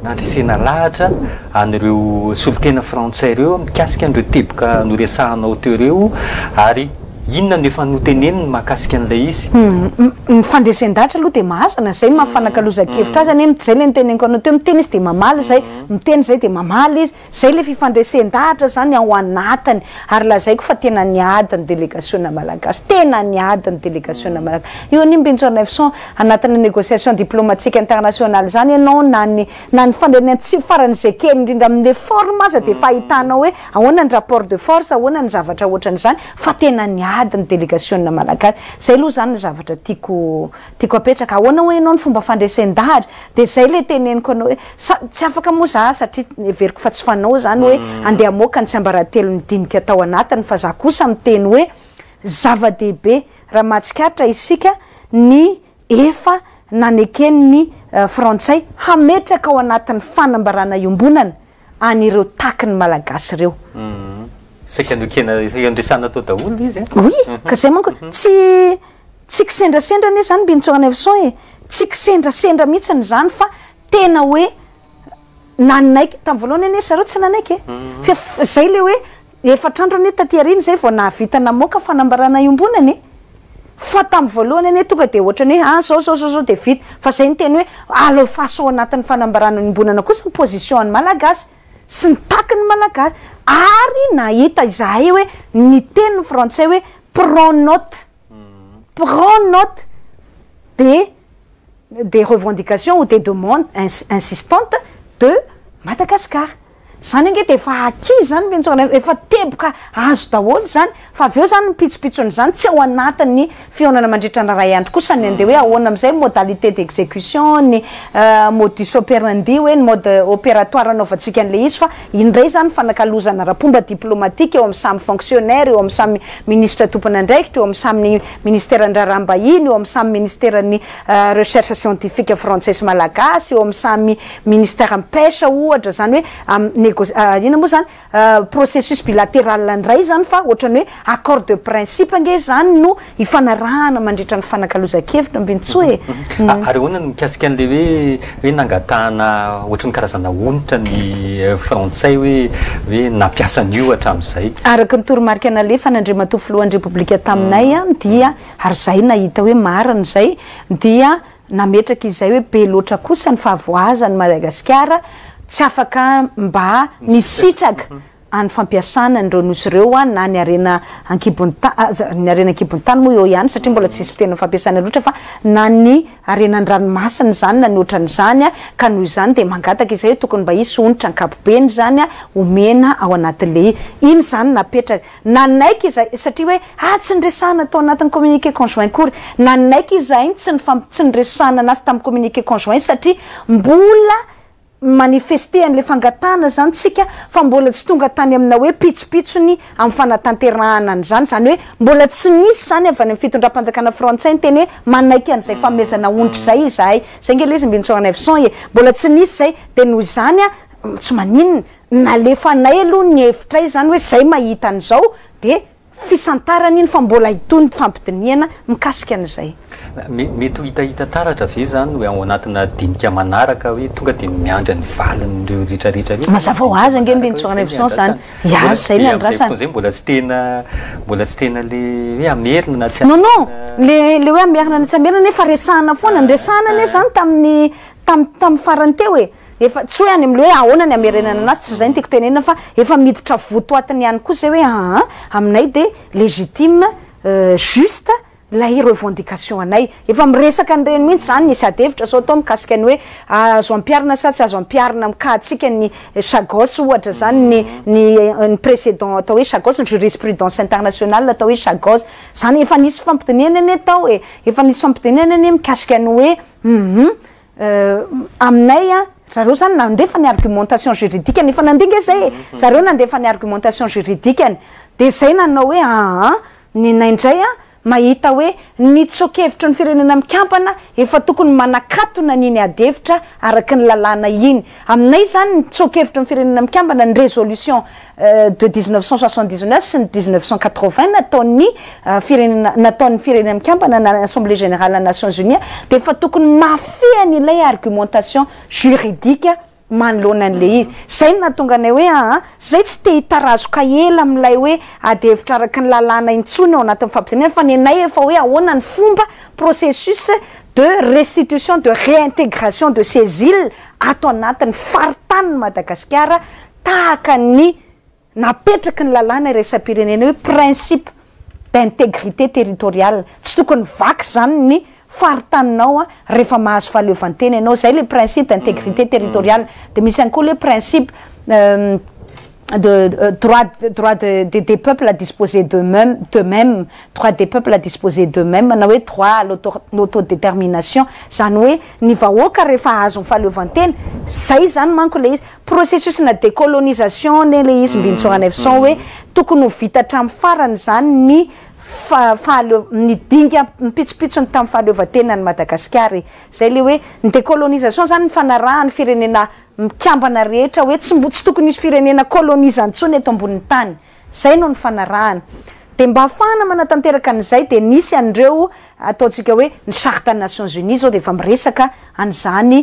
nandresena lahatra an'ireo solontena frantsay ireo mikasika an'ireo teboka noresahanao teo ireo ary inona no efa noteneniny mahakasika an'ilay izy? Ny fandresen-dahatra aloha dia mahazana, izay no maha-fanakalozan-kevitra azy anie, izay ilay noteneniko anao teo, miteny izy dia mamaly izay, miteny izay dia mamaly izy, izay ilay fifandresen-dahatra izany ao anatiny, ary lazaiko fa tena niady ny delegasiona malagasy, tena niady ny delegasiona malagasy, io anie Mbinjo Nefson, anatina négociation diplomatique internationale izany ianao na ny na ny fandrenen-tsy faran'izay kely indrindra amin'ilay forme aza dia efa ahitanao hoe ahoana ny rapport de force, ahoana ny zavatra ohatran'izany, fa tena niady ny delegasiona malagasy. Izay aloha izany ny zavatra tiako tiako apetraka. Ahoana hoy ianao ny fomba fandresen-dahatra? Dia izay ilay teneniko anao hoe sa tsy afaka moa za satria heveriko fa tsy fanao izany hoe andeha hamoaka ny tsiambaratelon'ny dinika tao anatiny fa za kosa miteny hoe zava-dehibe raha mahatsikaritra isika ny efa naneken'ny frantsay hametraka ao anatin'ny fanambarana iombonana an'ireo takin'ny Malagasy ireo. Saika nokena, saika noresahana tao daholo ilay izy an. Oui, ka zay manko tsy tsy kisendrasendra anie zany Mbinintsoa Ranaivoson e, tsy kisendrasendra mihitsiny izany fa tena hoe nanaiky, tamin'ny voalohany anie ry zareo tsy nanaiky e, fa zay le hoe Efatra andro anie taty aoriana izay vao nahavita namoaka fanambarana iombonana e! Fa tamin'ny voalohany anie tonga dia ohatran'ny hoe ah zao zao zao zao dia vita. Fa izay niteny hoe alefaso ao anatin'ny fanambarana iombonana kosa ny position an'ny Malagasy sy ny takin'ny Malagasy. Ary nahita izahay hoe niteny ny frantsay hoe prends note, prends note des des revendications ou des demandes insistantes de Madagascar. Zany ange de efa acquis zany Mbinintsoa, efa teboka azo daholo zany, fa avy eo zany ny pitsopitson'izany tsy ao anatin'ny fihaonana mandritra ny 1 andro kosa ny andeha hoe ahoana amin'izay modalité d'exécution, ny modus operandi, hoe ny mode opératoire anaovantsika an'le izy. Fa indray zany fanakalozana ara-pomba diplomatique eo amin'ny samy fonctionnaire, eo amin'ny samy ministre tompon'andraikitra, eo amin'ny samy ministeran'ny raharaham-bahiny, eo amin'ny samy ministeran'ny recherche scientifique frantsay sy malagasy, eo amin'ny samy ministère pêche ohatra zany, hoe négo ina moa zany, processus bilatéral ndray zany. Fa ohatrany hoe accord de principe ange zany no ifanarahana mandritra ny fanakalozan-kevitra, Mbinintsoa e. Ary ahoana no mikasika an'le hoe nangatahana ohatry ny karazana onitra ny frantsay, hoe nampiasan'io hatramin'izay? Araka ny toromarika nalefa n'Andriamatoa Filohan'ny Repoblika taminay dia ary zay nahita hoe marina zay, dia nametraka izay hoe be loatra kosa ny fahavoazany Madagasikara, tsy afaka mba nisitraka any fampiasana an'ireo nosy ireo na ny arena ankibony ta ny arena ankibony tany moa eo ihany, satria mbola tsisy fitena fampiasana loatra, fa na ny arena an-dranomasina zany na ny ohatran'izany. Ka noho izany de mangataka izay hoe tokony mba hisy onitra ankapobeny zany omena ao anatin'le iny zany. Napetraka, nanaiky izay, satria hoe tsy niresahana atao anatin'ny communiqué conjoint kory. Nanaiky izay, tsy niresahana anazy tamin'ny communiqué conjoint, satria mbola manifeste an'le fangatahana zany tsika, fa mbola tsy tonga tany amina hoe pitsopitsony amin'ny fanatanterahana an'izany. Zany hoe mbola tsy nisy zany avy any amin'ny fitondram-panjakana frantsay ny teny hoe manaiky an'izay fanomezana onitra zay izahay. Zay nge le izy, Mbinintsoa Ranaivoson e, mbola tsy nisy zay. De noho izany tsy maninona, nalefanay aloha ny hevitray zany hoe zay mahita an'izao, de fisantarana iny, fa mbola hitony fampidiniana mikasika an'izay. Mety ho hitahita taratra ve zany hoe ao anatina dinika manaraka, hoe tonga de miandry ny valin'ireo rehetrarehetra reo? Mazava ho azy ange, Mbinintsoa Ranaivoson, zany ia zay ny andrasana. Zay mbola tsy tena le hoe amerina na tsy Non, le hoe amerina na tsy amerina nefa resahana foana, nresahana ane zany tamin'ny tam tamin'ny farany teo e. Efa tsy hoe any am'le hoe ahoana ny amerenana anazy, tsy zay ny tiako tenenina, fa efa miditra votoatiny ihany koa zay hoe aminay de légitime, juste lay revendication anay. Efa miresaka an'ireny mihitsy zany. Nisy ady hevitra sao atao mikasika ny hoe azo ampiarina sa tsy azo ampiarina mikatsika ny Chagos ohatra zany, ny précédent atao hoe Chagos, ny jurisprudence internationale atao hoe Chagos zany. Efa nisy fampidinihana ane tao e, efa nisy fampidinihana ane mikasika ny hoe aminay zareo zany nandefa ny argumentation juridique ny, efa nandinga zay e, zareo nandefa ny argumentation juridique-ny, de zay nanao hoe ny naindray mahita hoe ny tsoa-kevitra ny Firenena Mikambana efa tokony manakatona n'iny ady hevitra araky ny lalàna iny. Aminay zany ny tsoa-kevitra ny Firenena Mikambana, ny résolution de 1979 sy ny 1980 nataon'ny firenena, nataon'ny Firenena Mikambana na Assemblée générale des Nations unies, de efa tokony mafehany ilay argumentation juridique manoloana an'le izy. Zay no nahatonga anay hoe zay tsy te hitarazoka ela am'ilay hoe ady hevitra araky ny lalàna intsony ao anatin'ny fampidinana, fa ny anay efa hoe ahoana ny fomba processus de restitution, de réintégration de ces îles ato anatin'ny faritany Madagasikara, tahaka ny napetraky ny lalàna iraisam-pirenena hoe principe d'intégrité territoriale. Tsy tokony vaky zany ny faritaninao rehefa mahazo fahaleovantena ianao. Zay le principe d'intégrité territoriale. De misy ihany koa le principe de droit des peuples à disposer d'eux-mêmes, droit des peuples à disposer d'eux-mêmes, na hoe droit à l'autodétermination zany, hoe ny vahoaka rehefa azo ny fahaleovantena zay zany manko le izy processus na décolonisation ne le izy, Mbinintsoa Ranaivoson, hoe tokony ho vita hatramin'ny farany zany ny fahaleo ny dinga mipitsopitsony tamin'ny fahaleovantena ny Madagasikara. Zay le hoe ny décolonisation zany, ny fanarahany Firenena Mikambana rehetra hoe tsy mbo tsy tokony hisy firenena colonise-ntsony eto ambonin'ny tany. Zay no ny fanarahana. De mba ahafahana manatanteraka an'izay, de nisy an'ireo ataontsika hoe ny charte Nations unies zao, de efa miresaka an'izany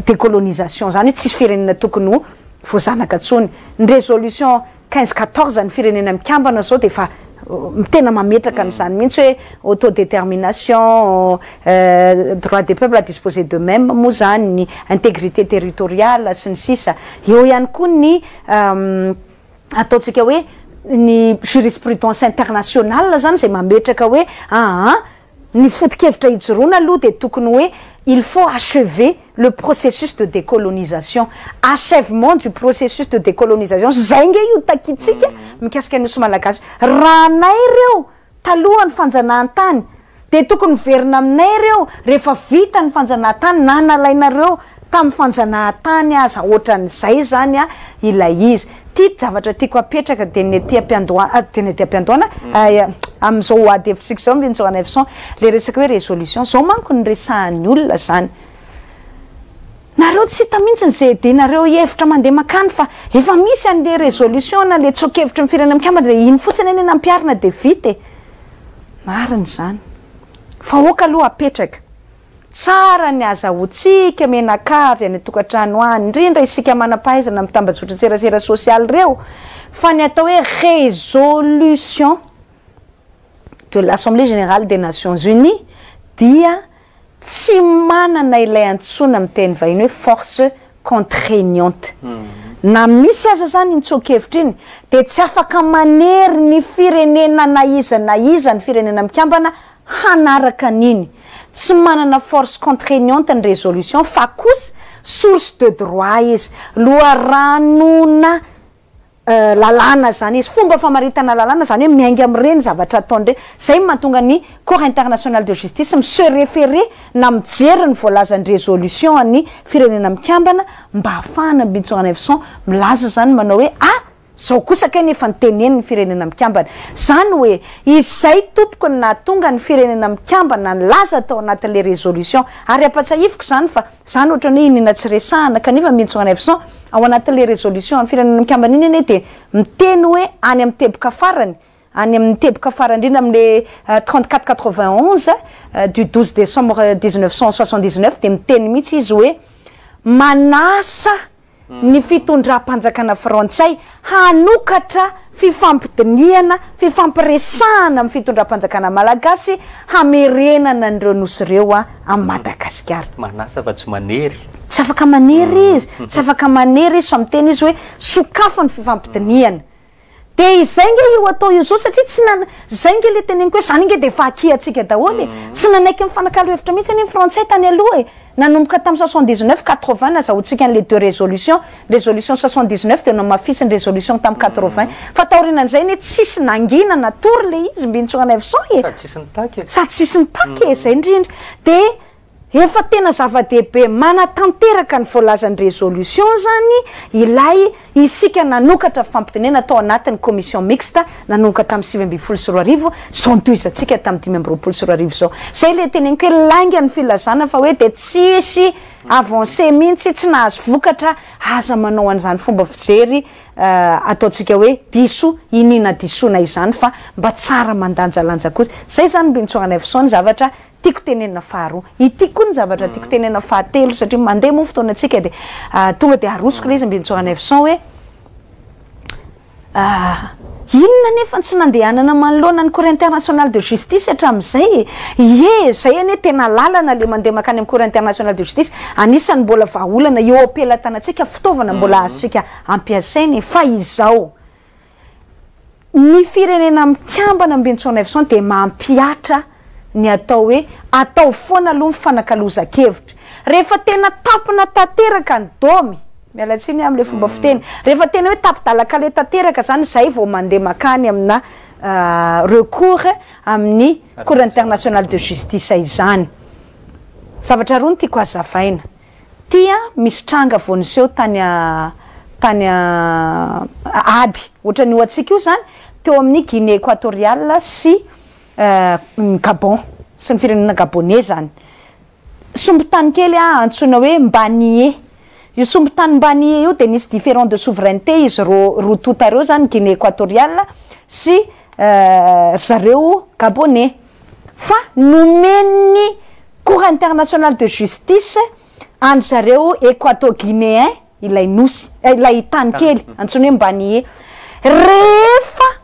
décolonisation zany, hoe tsisy firenena tokony ho voazanaka ntsony. Ny résolution 1514 ny Firenena Mikambana zao de efa tena mametraka an'izany mihitsy hoe autodétermination, droit des peuples à disposer d'eux-mêmes moa zany, ny intégrité territoriale sy ny sisa. Eo ihany koa ny ataontsika hoe ny jurisprudence internationale zany, zay mametraka hoe ny foto-kevitra ijoroana aloha de tokony hoe il faut achever le le processus de décolonisation, achèvement du processus de décolonisation. Zay nge io takitsika mikasika ny nosy malagasy. Raha nay reo talohan'ny fanjanahantany, de tokony miverina aminay reo rehefa vita ny fanjanahantany, na nalainareo tamin'ny fanjanahantany aza. Ohatran'izay zany a ilay izy. Ty zavatra tiako apetraka de ny aty ampiandohana, de ny aty ampiandohana am'izao ady hevitsika zao, Mbinintsoa le resaka hoe résolution zao manko ny resahan'ny olona zany. Nareo tsy hita mihitsy ny zay de nareo hevitra mandeha makany, fa efa misy an'le résolution na le tsoa-kevitra ny Firenena Mikambana, de iny fotsiny eny nampiarina de vita e. Mariny zany, fa oka aloha apetraka tsara ny azahotsika menakavy any tokantrano any, indrindra isika manam-pahaizana mitambajotra serasera sosialy reo, fa ny atao hoe résolution de l'Assemblée générale des Nations unies dia tsy manana ilay antsoina miteny vahiny hoe force contraignante. Na misy aza zany intsoa-kevitra iny, de tsy afaka manery ny firenena na iza na iza ny Firenena Mikambana hanaraka an'iny. Tsy manana force contraignante ny résolution, fa kosa source de droit izy, loharanona lalàna zany izy, fomba famaritana lalàna zany, hoe miainga am'ireny zavatra ataondreny. Zay mahatonga ny Cour internationale de justice mi-se référer na mijery ny voalazany résolution any Firenena Mikambana mba ahafahana Mbinintsoa milaza zany manao hoe: "Ah, zao kosa kay nefa nyteneny ny Firenena Mikambana zany." Hoe izay tompoko ny nahatonga ny Firenena Mikambana ny laza atao anatin'le résolution. Ary ampatsahiviko zany fa zany ohatrany hoe inina tsy resahana, kanefa Mbinintsoa ao anatin'le résolution amy Firenena Mikambana iny eny de miteny hoe any amy teboka farany, any amin'ny teboka farany indrindra, am'le 3491 du 12 décembre 1979, de miteny mihitsy izy hoe manasa ny fitondram-panjakana frantsay hanokatra fifampidiniana, fifampiresahana amy fitondram-panjakana malagasy hamerenana an'ireo nosy ireo a amy Madagasikara. Manasa fa tsy manery. Tsy afaka manery izy, tsy afaka manery izy, fa miteny izy hoe sokafa ny fifampidiniana. De izay nge io atao io zao, satria tsy nana zay nge le teneniko hoe zany nge de fa akiatsika daholo e. Tsy nanaiky ny fanakalo hevitra mihitsy any frantsay tany aloha e. Nanomboka tamy 79, 80 nazahoantsika an'le deux résolution, résolution 79 de namafisy ny résolution tamy 80, fa taorinan'izay ny tsisy nangina natory le izy, Mbinintsoa e. Sady tsisy nitaky. Sady tsisy nitaky e, zay indrindra. De efa tena zava-dehibe manatanteraka ny voalazany résolution zany ilay isika nanokatra fampidinena atao anatin'ny commission mixte nanomboka tamin'ny 2019 zao, nitohizatsika tamin'ny 2025 zao. Zay le teneniko hoe lainga ny filazana fa hoe de tsisy avancé mihitsy, tsy nahazo vokatra. Aza manao an'izany fomba fijery ataontsika hoe diso inina disona izany, fa mba tsara mandanjalanja kosa zay zany, Mbinintsoa. Ny zavatra tiako tenenina faharoa ity koa, ny zavatra tiako tenenina fahatelo, satria mandeha moa fotoanatsika, de tonga de arosoko le izy, Mbinintsoa, hoe inona nefa tsy nandehanana manoloana ny Cour internationale de justice hatramin'izay ye? Zay anie tena lalana le mandeha makany amy Cour internationale de justice, anisan'ny mbola vahaolana eo ampelatanantsika, fitaovana mbola azontsika ampiasainy. Fa izao ny Firenena Mikambana, Mbinintsoa, de mampihatra ny atao hoe atao foana aloha ny fanakalozan-kevitra. Rehefa tena tampona tanteraka ny domy, mialatsiny am'le fomba fiteny, rehefa tena hoe tapi-dalaka le tanteraka zany, zay vao mandeha makany amina recours amin'ny Cour internationale de justice izany. Zavatra roa ny tiako hazavaina tia. Misy tranga vao niseho tany ady ohatrany io atsika io zany teo amin'ny Guinée équatoriale sy Gabon sy ny firenena gabonais zany. Sombintany kely a antsoina hoe Mbanie io. Sombintany Mbanie io de nisy différend de souveraineté izy ro tota reo zany, Guinée équatoriale sy zareo gabonais, fa nomen'ny Cour internationale de justice any zareo équato-guinéen ilay nosy, ilay tany kely antsoina hoe Mbanie. Rehefa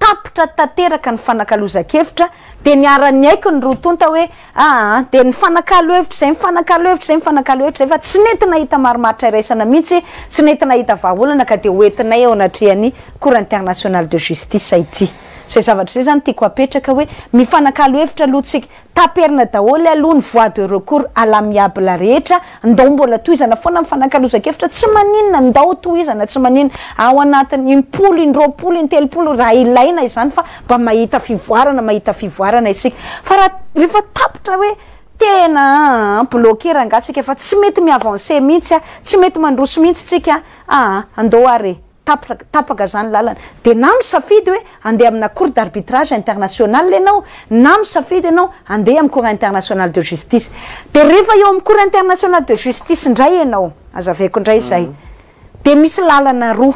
tapitra tanteraka ny fanakalozan-kevitra, de niara-ny aiko ny roa tonta hoe aa de ny fanakalo hevitra zay, mifanakalo hevitra zay, mifanakalo hevitra zay, fa tsy nentina hita marimaritra iraisana mihitsy, tsy nentina hita vahaolana, ka de hoentinay eo anatrehan'ny Cour internationale de justice ity. Zay zavatra zay zany tiako apetraka hoe mifanakalo hevitra aloha tsika, taperina daholo aloha ny voie de recours à l'amiable rehetra, ndao mbola tohizana foana mifanakalozan-kevitra, tsy maninona, ndao tohizana, tsy maninona, ao anatin'ny 10, 20, 30 raha ilaina izany, fa mba mahita fivoarana, mahita fivoarana isika. Fa raha rehefa tapitra hoe tena bloqué rangahy tsika, fa tsy mety mi-avancer mihitsy, tsy mety mandroso mihitsy tsika, andao ary tapaka tapaka zany lalana, de na misafidy hoe andeha amina cour d'arbitrage international ianao, na misafidy ianao andeha amy Cour internationale de justice. De rehefa eo amy Cour internationale de justice indray ianao, azavaiko indray zay, de misy lalana roa.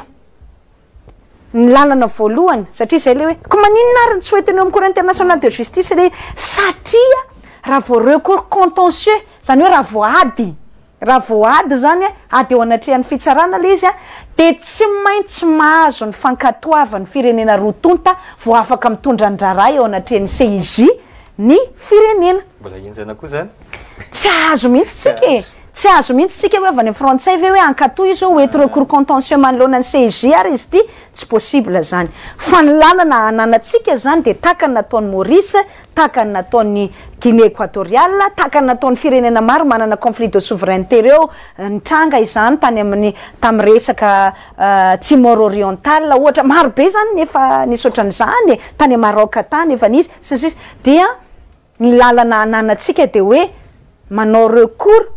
Ny lalana voalohany, satria zay le hoe ko maninona ary ny tsy hoentina eo amy Cour internationale de justice le, satria raha vao recours contentieux zany hoe raha voady zany ady eo anatrehan'ny fitsarana le izy de tsy maintsy mahazo ny fankatoavan'ny firenena roa tonta vo afaka mitondra ny raharaha eo anatrehan'ny CIJ ny firenena. Mbola enjana koa zany. Tsy azo mihitsy tsika e, tsy azo mihitsy tsika hoe avy any frantsay ve hoe ankato izy hoe oety recours contentieux manoloana ny CIJ ary izy ty, tsy possible zany. Fa ny lalana ananatsika zany de tahaka ny nataony Maurice, tahaka ny nataony Guinée équatoriale, tahaka ny nataony firenena maro manana conflit de souveraineté reo nitranga izany tany amin'ny tamy resaka Timor oriental ohatra, maro be zany nefa nisy ohatran'izany e, tany Maroc tany efa nisy sy ny sisa. Dia ny lalana ananatsika de hoe manao recours,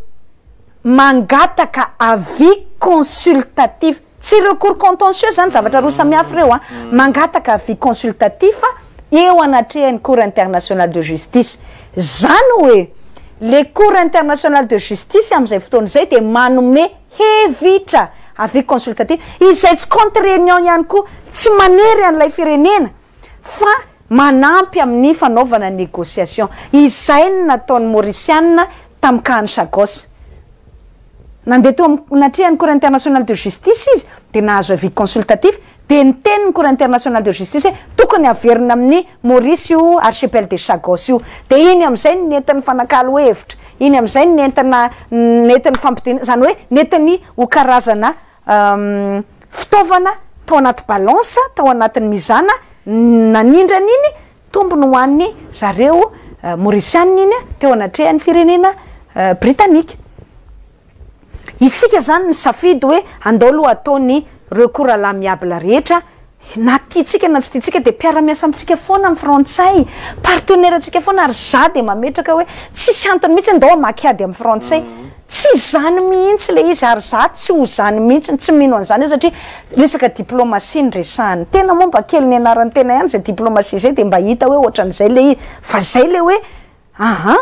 mangataka avis consultatif, tsy recours contentieux zany, zavatra roa samihafa reo mangataka avis consultatif eo anatrehan'ny Cour internationale de justice zany, hoe le Cour internationale de justice am'izay fotoana zay de manome hevitra, avis consultatif izay tsy contraignant ihany koa, tsy manery an'ilay firenena fa manampy amin'ny fanaovana négociation. Izay ny nataony mauriciana tamy cas-ny Chagos, nandeha teo natrehan'ny Cour internationale de justice izy de nahazo avis consultatif, de niteny ny Cour internationale de justice hoe tokony averina amin'ny Maurice io archipel de Chagos io. De iny am'izay ny nentin'ny fanakalo hevitra iny am'izay ny nentina nentin'ny fampidina zany hoe nentiny ho karazana fitaovana tao anaty balance, tao anatin'ny mizana nanindrany iny tombony ho an'ny zareo mauricianina iny teo anatrehan'ny firenena britanika. Isika zany ny safidy hoe andao aloha ataony recours à l'amiable rehetra, na tiatsika na tsy tiatsika de mpiara-miasa amitsika foana amy frantsay, partenaire atsika foana, ary za de mametraka hoe tsisy antony mihitsy andao amaky ady amy frantsay, tsy zany mihitsy le izy, ary za tsy ho zany mihitsy, tsy mino an'izany izy, satria resaka diplomatie ny resahany tena moa mba kely ny anarany tena ihany zay diplomatie zay, de mba hita hoe ohatran'izay le izy. Fa zay le hoe aha,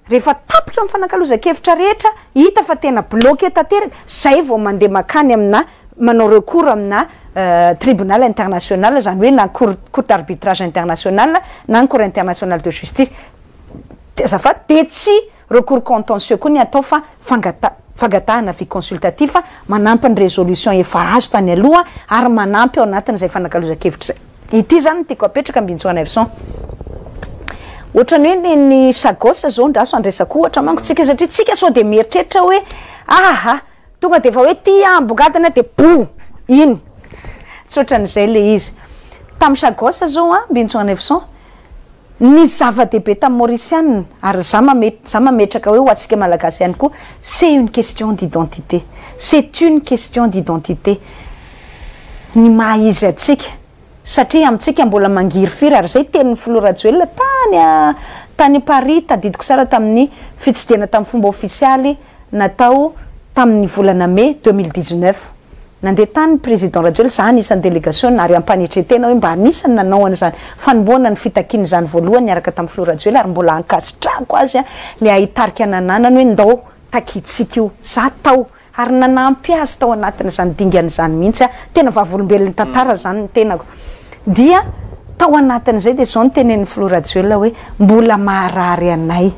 rehefa tapitra ny fanakalozan-kevitra rehetra, hita fa tena bloqué tanteraka zay vao mandeha makany amina manao recours amina tribunal international zany, hoe na cour d'arbitrage international na ny Cour internationale de justice de azafady, de tsy recours contentieux koa ny atao fa fangatahana avis consultatif manampy ny résolution efa azo tany aloha ary manampy ao anatin'izay fanakalozan-kevitra zay. Ity zany no tiako apetraka ambintsona Erson, ohatrany hoe ny Chagos zao ndraso andresako ohatra manko tsika, satria tsika sao de mieritreritra hoe aha, tonga de efa hoe ty ambongadina de bo iny, tsy ohatran'izay le izy. Tamy Chagos zao ambintsona Erson, ny zava-dehibe tamin'ny mauricianina, ary za mametraka hoe ho antsika malagasy ihany koa, c'est une question d'identité, c'est une question d'identité, ny maha izy atsika, satria amitsika mbola mangirifiry. Ary zay tenin'ny filoha Rajoelina tany a tany Paris, tadidiko tsara, tamin'ny fitsidihana tamin'ny fomba ofisialy natao tamin'ny volana mai 2019, nandeha tany président Rajoelina, za anisan'ny délégation ary ampanetretena hoe mba anisany nanao an'izany fanomboana ny fitakiny zany voalohany niaraka tamin'ny filoha Rajoelina, ary mbola ankasitrako azy le ahitarika nananany hoe ndao takitsika io. Za tao ary nanampy azy tao anatin'izany dingan'izany mihitsy tena vavolombelon'ny tantara zany ny tenako. Dia tao anatin'izay de zao ny tenen'ny filoha Rajoelina hoe mbola maharary anay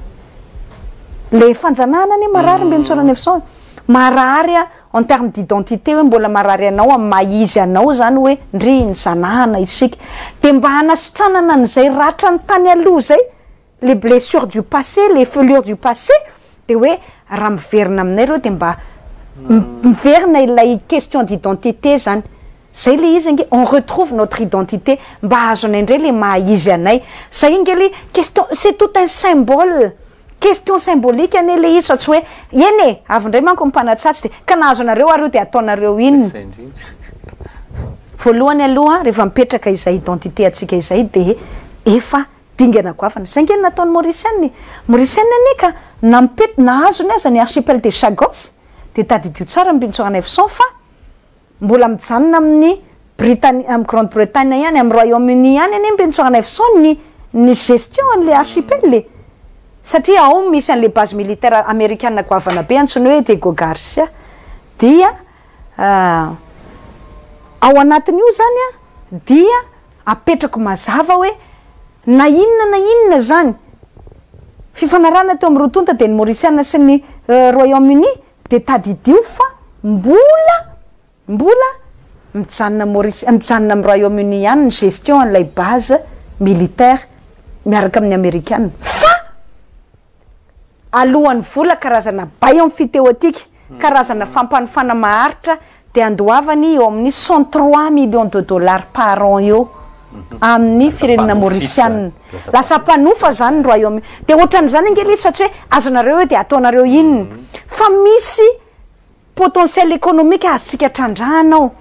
le fanjanahana anie, marary mbentsorana efson, marary en terme d'identité, hoe mbola marary anao amy maha izy anao zany hoe ndry ny zanahana isika, de mba hanasitranana an'izay ratra ny tany aloha zay, les blessures du passé, les fêlures du passé, de hoe raha miverina aminay reo de mba miverina ilay question d'identité zany. Zay le izy ange, on retrouve notre identité, mba azonay indray le maha izy anay. Zay ange le question, c'est tout un symbole, question symbolique anie le izy fa tsy hoe, eny e, avy indray manko ny mpanatsatso de ka nahazo anareo ary io de ataonareo inona. Zay indrindra. Voalohany aloha rehefa mipetraka izay identité antsika izay de efa dingana goavana. Zay ange no nataon'ny Mauriciana e. Mauriciana anie ka nampet-, nahazony aza ny archipel des Chagos, de tadidio tsara Mbinintsoa Ranaivoson fa Mbola mijanona amin'ny Britanie, amin'ny Grande Bretagne ihany, amin'ny Royaume-Uni ihany anie Mbinintsoa Ranaivoson ny ny gestion an'ilay archipel e! Satria ao misy an'ilay base militaire amerikana goavana be antsoina hoe Diego Garcia. Dia ao anatin'io izany an, dia apetrako mazava hoe na inona na inona izany fifanarahana teo amin'ny roa tonta dia ny Maurisiana sy ny Royaume-Uni Dia tadidio fa mbola mbola mijanona Maurice mijanona amin'ny Royaume Uni ihany ny gestion an'ilay base militaire miaraka amin'ny amerikana fa alohan'ny vola karazana bail emphytéotique karazana fampanofana maharitra dia andoavany eo amin'ny 103 millions de dollars par an eo amin'ny firenena maurisiana. Lasa mpanofa zany ny Royaume. Dia ohatran'izany ange ilay izy fa tsy hoe azonareo eo dia ataonareo inona. Fa misy potentiel économique azontsika trandrahana ao.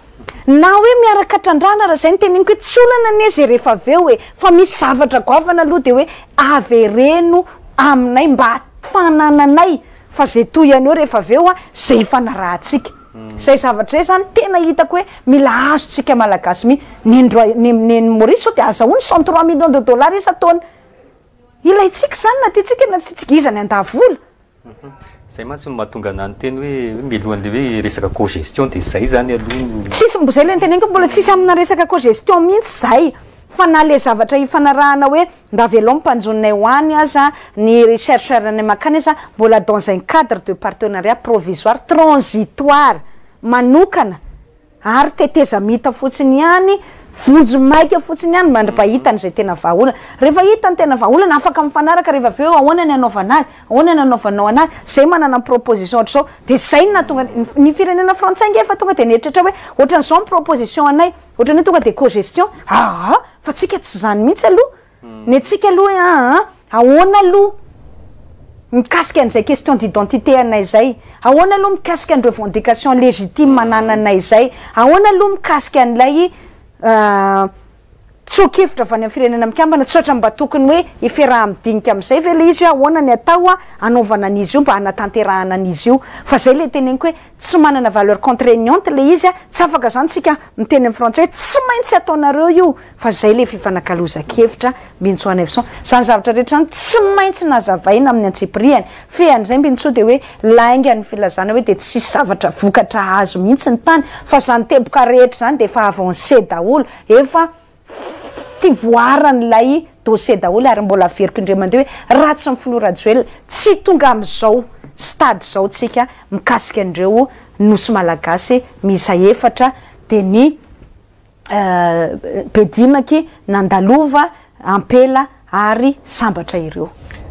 Na hoe miaraka trandrahana raha izay no teneniko hoe tsy olana anie izay rehefa avy eo e. Fa misy zavatra goavana aloha dia hoe avereno aminay mba fanananay fa izay tohiny eo rehefa avy eo an, izay ifanarahantsika. Izay zavatra izay zany tena hitako hoe mila azontsika Malagasy mihitsy. Ny ndroa- ny ny ny Maurice zao dia azahoany 103 millions de dollars isan-taona. Ilaintsika izany na tiantsika na tsy tiantsika, iza ny handà vola? Zay mantsy no mahatonga anah niteny hoe hoe mialohan'le hoe resaka cogestion dia zay zany aloha no. Tsisy, zay le noteneniko mbola tsisy amina resaka cogestion mihitsy zay. Fa na le zavatra ifanarahana hoe mba avelao ny mpanjononay ho any aza, ny chercheur-nay mankany aza, mbola dans un cadre de partenariat provisoire transitoire manokana ary tetezamita fotsiny ihany, vonjy maika fotsiny ihany mandra-pahita an'izay tena vahaolana. Rehefa hita ny tena vahaolana, afaka mifanaraka rehefa avy eo ahoana ny hanaovana azy, ahoana ny hanaovanao anazy, zay manana ny proposition ohatr'izao, de zay no nahatonga ny firenena frantsay ange efa tonga de nieritreritra hoe ohatran'izao ny proposition anay, Ohatran'ny hoe tonga dia cogestion, aa fa tsika tsy izany mihitsy aloha, ny antsika aloha hoe aa ahoana aloha mikasika an'izay question d'identité anay izay, ahoana aloha mikasika ny revendication légitime anananay izay, ahoana aloha mikasika an'ilay tsoa-kevitra avy any amin'ny Firenena Mikambana, tsy ohatran'ny mba tokony hoe ifiaraha-midinika amin'izay ve ilay izy hoe ahoana ny atao hanaovana an'izy io mba hanatanterahana an'izy io, fa izay ilay teneniko hoe Tsy manana valeur contraignante le izy a, tsy afaka zany tsika miteny am frantsay hoe tsy maintsy ataonareo io fa zay le fifanakalozan-kevitra Mbinintsoa Nefson. Zany zavatra rehetra zany tsy maintsy nazavaina amin'ny antsipirihany. Fehan'izay Mbinintsoa dia hoe lainga ny filazana hoe dia tsisy zavatra vokatra azo mihitsy ny tany fa zany teboka rehetra zany dia efa avancé daholo, efa fivoaran'ilay dossier daholo ary mbola averiko indray mandeha hoe raha tsy ny filoha Rajoelina tsy tonga amin'izao stade izao tsika mikasika an'ireo nosy malagasy miisa efatra dia ny Bedimaky, Nandalova, Ampela ary Sambatra ireo.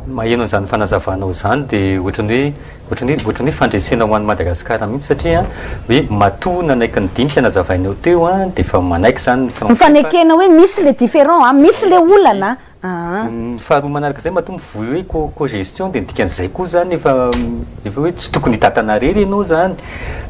Maheno an'izany fanazavanao izany dia ohatran'ny hoe ohatran'ny hoe ohatran'ny hoe fandresena ho an'i Madagasikara mihitsy satria hoe matoa nanaiky ny dinika nazavainao teo an dia efa manaiky izany ny franc CFA. Mifanekena hoe misy le différent an, misy le olana an. Ny faharoa manaraka izay matoa mivoy hoe co cogestion dia ny dikan'izay koa izany efa efa hoe tsy tokony hitantana irery ianao izany.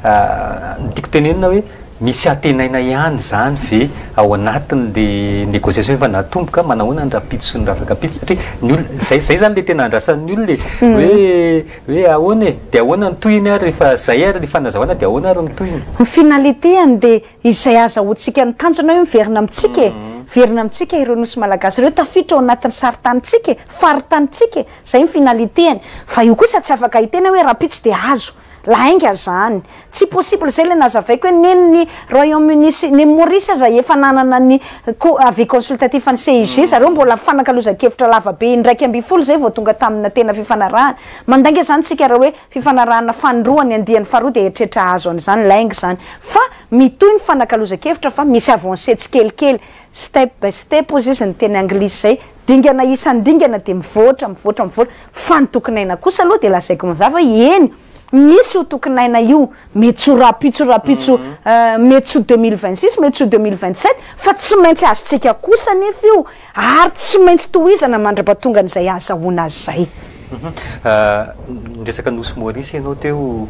Ny tiako tenenina hoe Misy antenaina ihany izany ve ao anatin'le négociation efa natomboka, manahoana ny rahampitso sy ny rafakampitso satria ny olona, zay zay zany le tena andrasan'ny olona e, hoe hoe ahoana e, de ahoana ny tohiny ary rehefa zay ary le fanazavana de ahoana ary ny tohiny? Ny finalité-ny dia izay azahoantsika ny tanjona hoe miverina amintsika e, miverina amintsika ireo nosy malagasy ireo, tafiditra ao anatin'ny saritanintsika e, faritanintsika e, zay ny finalité-ny, fa io kosa tsy afaka hiteny hoe rahampitso dia azo. Lainga zany. Tsy possible zay le nazavaiko hoe neny ny Royaume Uni sy ny Maurice aza efa nanana ny co avis consultatif ny CIG zareo mbola fanakalozan-kevitra lava be 11 zay vao tonga tamina tena fifanarahana. Mandainga zany tsika raha hoe fifanarahana fanindroany andiany faharoa dia eritreritra hahazo an'izany, lainga zany. Fa mitohy ny fanakalozan-kevitra fa misy avancée tsikelikely, step by step hozy izy ny teny anglisy zay, dingana isan-dingana dia mivoatra mivoatra mivoatra. Fa ny tokony haina kosa aloha dia lazaiko mazava hoe eny. Misy io tokin'aina io, mety tsy ho rahampitso rahampitso, mety tsy ho 2026, mety tsy ho 2027, fa tsy maintsy azontsika kosa anefa io, ary tsy maintsy tohizana mandra-pahatongan'izay ahazahoana azy izay. Niresaka Nosy Maurice ianao teo,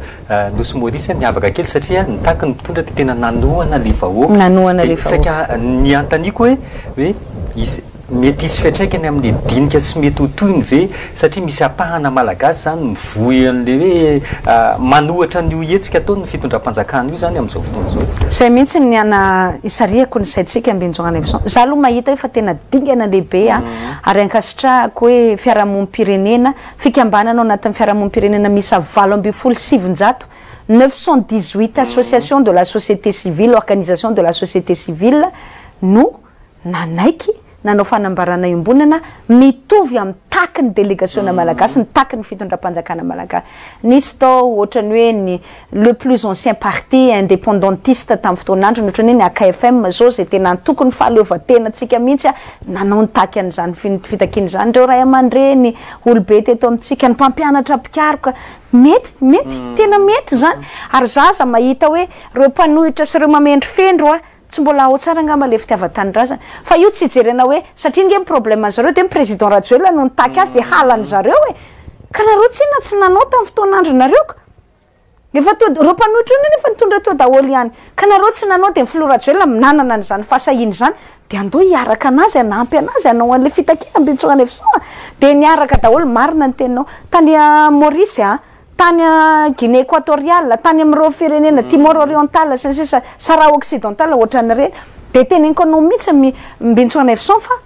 Nosy Maurice niavaka kely satria nitaky ny mpitondra dia tena nanohana ilay vahoaka. Nanohana ilay vahoaka. Saika ny anontaniako hoe, hoe hisy, mety hisy fiantraikany amin'ilay dinika sy mety ho tohiny ve satria misy ampahana Malagasy izany mivoy an'ilay hoe manohatra an'io hetsika ataon'ny fitondram-panjakana io izany amin'izao fotoana izao. Izay mihitsy ny ana isarihako ny saintsika Ambinintsoanaivoson. Za aloha mahita hoe fa tena dingana lehibe a, ary ankasitrahako hoe fiarahamonim-pirenena, fikambanana ao anatin'ny fiarahamonim-pirenena miisa 918, 918 associations de la société civile, organisations de la société civile no nanaiky nanao fanambarana iombonana mitovy amin'ny taky ny delegasiona malagasy, ny taky ny fitondram-panjakana malagasy. Nisy tao ohatran'ny hoe ny le plus ancien parti indépendantiste tamin'ny fotoan'androny, ohatran'ny hoe ny AKFM zao izay tena antokon'ny fahaleovantenantsika mihitsy nanao ny taky an'izany fitakiana izany, ireo ray aman-dreny, olobe teto amintsika, ny mpampianatra mpikaroka. Mety, mety, tena mety izany. Ary za aza mahita hoe ireo mpanohitra sy ireo mamendrofendro tsy mbola ao tsara angamba le fitiavan-tanindrazana. Fa io tsy ijerena hoe, satria nge ny problème zareo dia ny président Rajoelina no nitaky azy dia halan'ny zareo e! Ka nareo tsinona tsy nanao tamin'ny fotoan'andronareo ka! Efa toa, ireo mpanohitra ireo nefa nitondra teo daholo ihany. Ka nareo tsy nanao dia ny filoha Rajoelina manana an'izany fahasahiana izany dia andao hiaraka anazy, hanampy anazy hanao an'ilay fitakiana Ambinintsoanefson a! Dia niaraka daholo, marina ny teninao. Tany Maurice a! Tany Guinée Equatoriale, tany amin'ireo firenena Timor Oriental sy ny sisa, Sahara Occidental ohatran'ireny, dia teneniko anao mihitsy mi Mbintsoanaivoson fa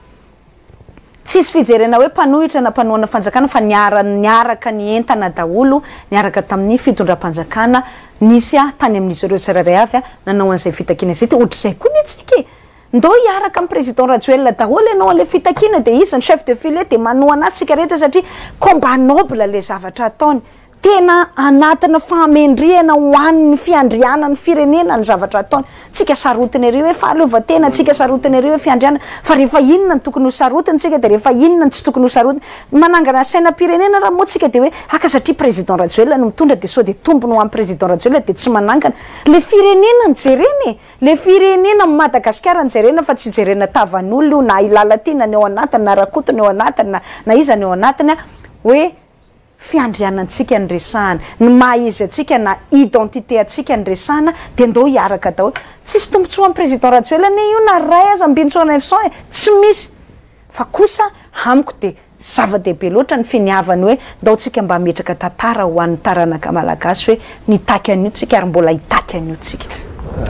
tsisy fijerena hoe mpanohitra na mpanohana fanjakana fa niara niaraka nientana daholo niaraka tamin'ny fitondram-panjakana nisy tany amin'izy ireo tsirairay avy nanao an'izay fitakiana izay dia ohatr'izay koa ny antsika e! Ndao hiaraka am président Rajoelina daholo ianao anle fitakiana dia izy ny chef de filet dia manohana azy tsika rehetra satria combat noble le zavatra ataony, tena anatina fahamendrehana ho an'ny fiandrianan'ny firenena ny zavatra ataony, tsika sarotiny ery hoe fahaleovantena, tsika sarotiny ery hoe fiandrianana, fa rehefa inona no tokony ho sarotiny tsika dia rehefa inona no tsy tokony ho sarotiny, manangana sainam-pirenena raha moa tsika dia hoe haka satria président Rajoelina no mitondra dia sao dia tombony ho an'i président Rajoelina dia tsy manangana, le firenena no jerena e! Le firenena Madagasikara no jerena fa tsy jerena tavan'olona io na i Lalatiana ny ao anatiny na Rakoto ny ao anatiny na na iza ny ao anatiny a! hoe fiandrianantsika no resahana, ny maha izy antsika na identité antsika no resahana dia ndao hiaraka daholo. Tsisy tombotsoa an'i Président Rajoelina anie io na ray aza Ambinintsoanaivoson e! Tsy misy! Fa kosa amiko dia Zava-dehibe loatra ny finiavany hoe ndao tsika mba hametraka tantara ho an'ny taranaka malagasy hoe nitaky an'io tsika ary mbola hitaky an'io tsika.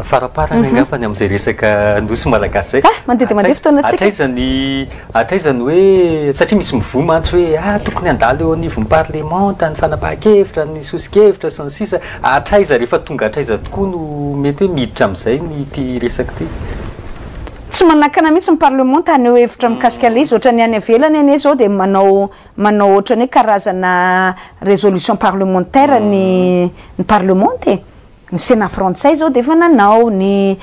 Faraparany angamba ny amin'izay resaka nosy malagasy izay. Ah, mandeha dia mandeha fotoana tsika. Hatraiza ny hatraiza ny hoe satria misy mivoy mantsy hoe ah tokony handalo eo anivon'ny parlemanta ny fanapahan-kevitra, ny soso-kevitra sy ny sisa. Hatraiza rehefa tonga hatraiza tokoa no mety hoe miditra amin'izay ny ity resaka ity? Tsy manakana mihitsy ny parlemanta haneho hevitra mikasika an'ilay izy, ohatran'ny any ivelany anie izao dia manao manao ohatran'ny hoe karazana résolution parlementaire ny ny parlemanta e! Ny sénat frantsay izao dia efa nanao, ny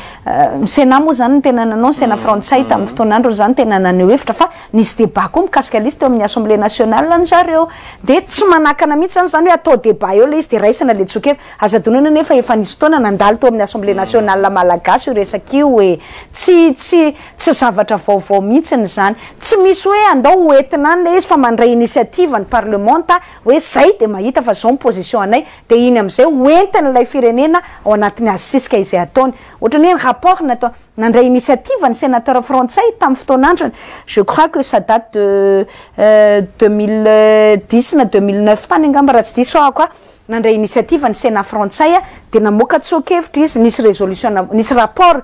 ny sénat moa izany no tena nanao, ny sénat frantsay tamin'ny fotoan'androny izany tena naneho hevitra fa nisy débat koa mikasika an'ilay izy teo amin'ny assemblée nationale ny zareo, dia tsy manakana mihitsy izany izany hoe atao débat eo ilay izy dia raisina ilay tsoa-kevitra. Aza adinoina anefa efa nisy fotoana nandalo teo amin'ny Assemblée nationale malagasy io resaka io e! Tsy tsy tsy zavatra vaovao mihitsiny izany. Tsy misy hoe andao ho entina any ilay izy fa mandray initiative ny parlemanta hoe zay dia mahita fa zao ny position anay dia iny amin'izay ho entin'ilay firenena ao anatin'ny azy sisika izay ataony. Ohatran'ny hoe ny rapport natao nandray initiative ny sénateur frantsay tamin'ny fotoan'androny je crois que ça date de 2010 na 2009 tany angamba raha tsy diso aho ka. Nandray initiative ny Sénat frantsay dia namoaka tsoa-kevitra izy, nisy résolution, nisy rapport,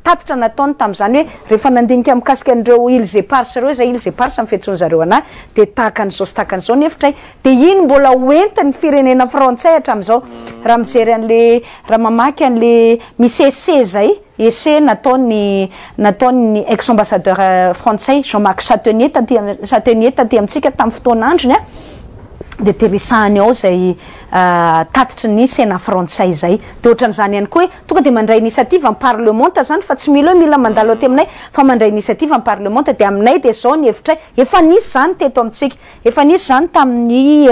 tatitra nataony tamin'izany hoe rehefa nandinika mikasika an'ireo îles éparses ireo izay, îles éparses ny fiantsoan-dry zareo an'ahy, dia tahaka an'izao sy tahaka an'izao ny hevitray. Dia iny mbola ho entin'ny firenena frantsay hatramin'izao. Raha mijery an'le, raha mamaky an'le, misy essai izay, essai nataon'ny, nataon'ny ex ambassadeur frantsay Jean-Marc Châtaigner taty, Châtaigner taty amintsika tamin'ny fotoan'androny an, dia dia resahany ao izay tatitry ny Sénat frantsay izay. Dia ohatran'izany ihany koa hoe tonga dia mandray initiative ny parlemanta izany fa tsy mila hoe mila mandalo aty aminay fa mandray initiative ny parlemanta dia aminay dia izao ny hevitray. Efa nisy izany teto amintsika. Efa nisy izany tamin'ny.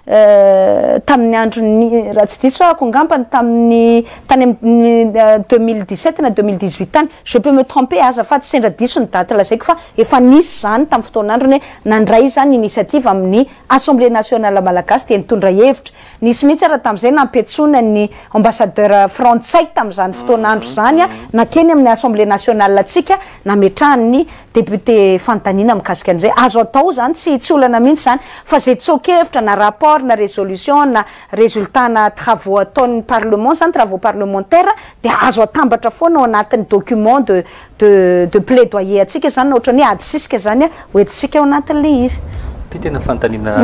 Tamin'ny andron'ny, raha tsy diso ahako angambany tamin'ny tany amin'ny 2017 na 2018 tany, je peux me tromper, azafady sendra diso ny daty lazaiko, fa efa nisy zany tamin'ny fotoan'androny hoe nandray zany initiative amin'ny Assemblée nationale malagasy, dia nitondra hevitra. Nisy mihitsy ara tamin'izay nampiantsoana ny ambassadeur frantsay tamin'izany fotoan'andro zany, nakeny amin'ny Assemblée nationale atsika, nametrahany député fanontaniana mikasika an'izay. Azo atao zany, tsy olana mihitsy zany, fa zay tsoa-kevitra na rapport na résolution na résultat na travaux ataon'ny parlement zany, travaux parlementaire, de azo atambatra foana ao anatin'ny document de plaidoyer atsika zany, na ohatrany hoe ady sisika zany a hoentintsika ao anatin'le izy. Ty tena fanontaniana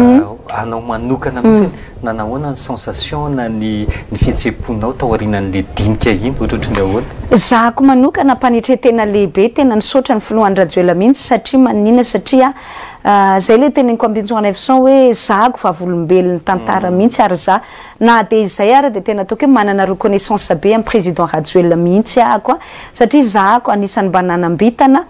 anao manokana mihitsy: nanahoana ny sensation na ny fihetseham-ponao tao aorianan'le dinika iny, ohatrohatry ny ahoana? Zahako manokana, mpanetre-tena lehibe, tena nisaotra ny filoha Andry Rajoelina mihitsy. Satria maninona? Satria zay le teneniko ambintsonana Efson hoe zahako vavolombelony tantara mihitsy, ary za na de izay ary de tena ataoko hoe manana reconnaissance be amin'ny président Rajoelina mihitsy ahako a, satria zahako anisan'ny mba nanambitana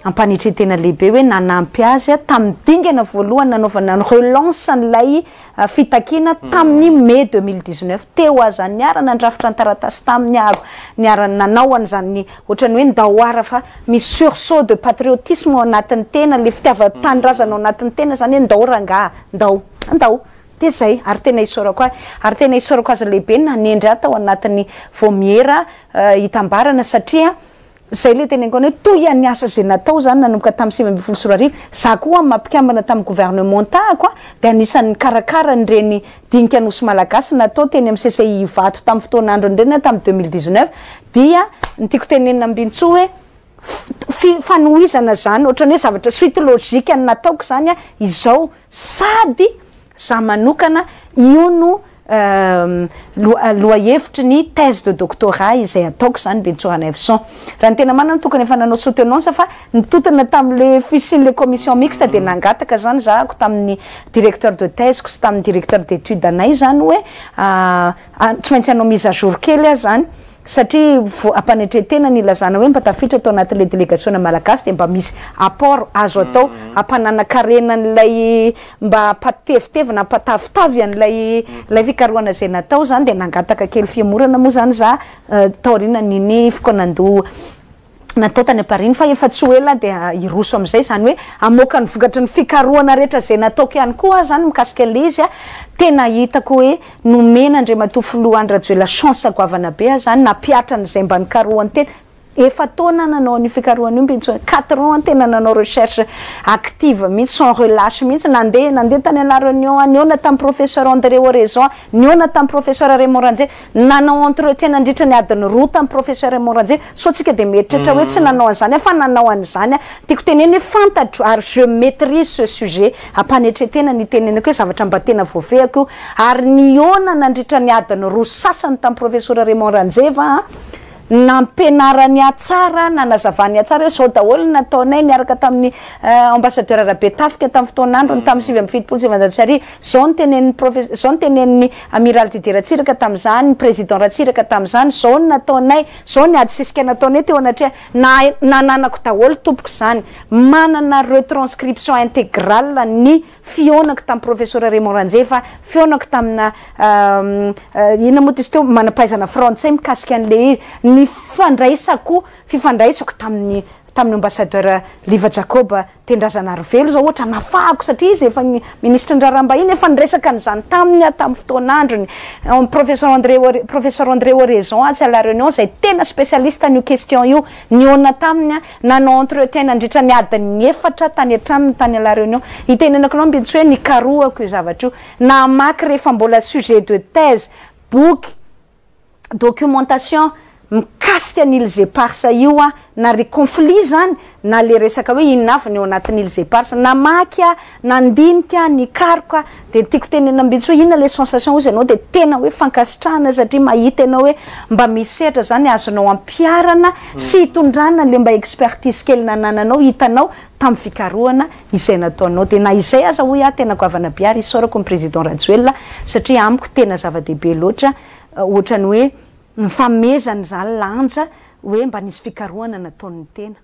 ampanetretena lehibe hoe nanampy azy a tamin'ny dingana voalohany nanaovana ny relance n'lay fitakiana tamin'ny mai 2019 teo aza. Niara nandrafitra ny taratasy taminy ahako, niara nanao an'izany, ohatrany hoe ndaoara fa misy sursaut de patriotisme ao anatin'ny tena, le fitiavan-tanindrazana ao anatin'ny tena zany, hoe ndao rangaha, ndao, ndao. De zay ary tena isaorako ahy, ary tena isaorako azy lehibe nanendry ahy tao anatin'ny vaomiera hitambarana, satria zay le teneniko any hoe toy any asa zay natao zany nanomboka tamin'ny 2019. Za koa mampikambana tamin'ny gouvernement tahako a, de anisan'ny karakara nyreny dinika nosy malagasy natao teny amin'ny CCI Ivato tamin'ny fotoan'androny reny tamin'ny 2019. Dia ny tiako tenenina ambintso hoe fanohizana zany, ohatrany hoe zavatra suite logique ny nataoko zany a izao, sady za manokana io no lohahevitry ny thèse de doctorat izay ataoko zany, Bentsorana Efson. Raha ny tena marina, tokony efa nanao soutenance, fa nitotona tam'le fisian'le commission mixte, de nangataka zany zahako tamin'ny directeur de thèse ko sy tamin'ny directeur d'étude anay zany hoe tsy maintsy hanao mise à jour kely ah zany, satria vo ampanetretena ny ilazana hoe mba tafiditra atao anatin'le délégation malagasy, de mba misy apport azo atao ampananakarenan'lay, mba ampatevitevina, ampatavitavy an'lay lay fikarohana zay natao zany. De nangataka kely fiamorana moa zany za taorianan'iny fikaonandoha natao tany Paris, fa efa tsy ho ela de iroso am'izay zany hoe amoaka ny vokatry ny fikarohana rehetra zay nataoko ihany koa zany mikasika an'le izy a. Tena hitako hoe nomena Andriamatoa filoha Andry Rajoelina chance goavana be a zany nampiatra an'izay mba nikarohany tena efa taona nanao ny fikarohana io mbintsy, 4 ans tena nanao recherche active mihitsy, sans relâche mihitsy, nandeha tany à La Réunion, nihaona tamin'ny professeur André Oraison, nihaona tamin'ny professeur Raymond Ranjeva, nanao entretien nandritra ny adiny 2 tamin'ny professeur Raymond Ranjeva. So tsika de mieritreritra hoe tsy nanao an'izany a, fa nanao an'izany a. Tiako teneny hoe fantatro ary je maîtrise ce sujet. Ampanetretena ny tenenako hoe zavatra mba tena voafehako io, ary nihaona nandritra ny adiny 2 sasany tamin'ny professeur Raymond Ranjeva a, nampianarany atsara, nanazavany atsara hoe zao daholo nataonay niaraka tamin'ny ambassadeur Rabetafika tamin'ny fotoan'androny tamin'ny 1979, zao ny tenen'ny profe, zao ny tenen'ny amiral Didier Ratsiraka tamin'izany, ny président Ratsiraka tamin'izany, zao ny nataonay, zao ny ady sisika nataonay teo anatreha na nananako daholo tompoko zany. Manana retranscription intégrale ny fionako tamin'ny professeur Raymond Ranjeva, fionako tamina inona moa ty izy teo, manam-pahaizana frantsay mikasika an'le izy, ny fandraisako, fifandraisako tamin'ny ambassadeur Liva Jacob Tendrazanarivelo zao ohatra, nafahako satria izy efa ny ministre ny raharaham-bahiny, efa niresaka an'izany taminy a tamin'ny fotoan'androny. Professeur André Oraison atsy à La Réunion, zay tena spécialiste an'io question io, nihaona taminy a, nanao entretien nandritra ny adiny 4 tany an-tranony tany à La Réunion. Itenenako anao mbintsy hoe nikarohako io zavatra io, namaky rehefa mbola sujet de thèse, boky, documentation mikasika ny îles Éparses io a, na re conflit zany, na le resaka hoe inona avy ny eo anatin'ny îles Éparses. Namaky a, nandinika, nikaroka. De tiako tenena mbintsy hoe inona le sensation ozy ianao, de tena hoe fankasitrahana, satria mahita ianao hoe mba misy sehatra zany azonao ampiarana sy hitondrana le mba expertise kely nanananao, hitanao tamin'ny fikarohana izay nataonao. De na izay aza, hoy aho, tena goavana be, ary isaorako ny président Rajoelina, satria amiko tena zava-dehibe loatra, ohatrany hoe ny famezany zany lanja hoe mba nisy fikarohana nataon'ny tena.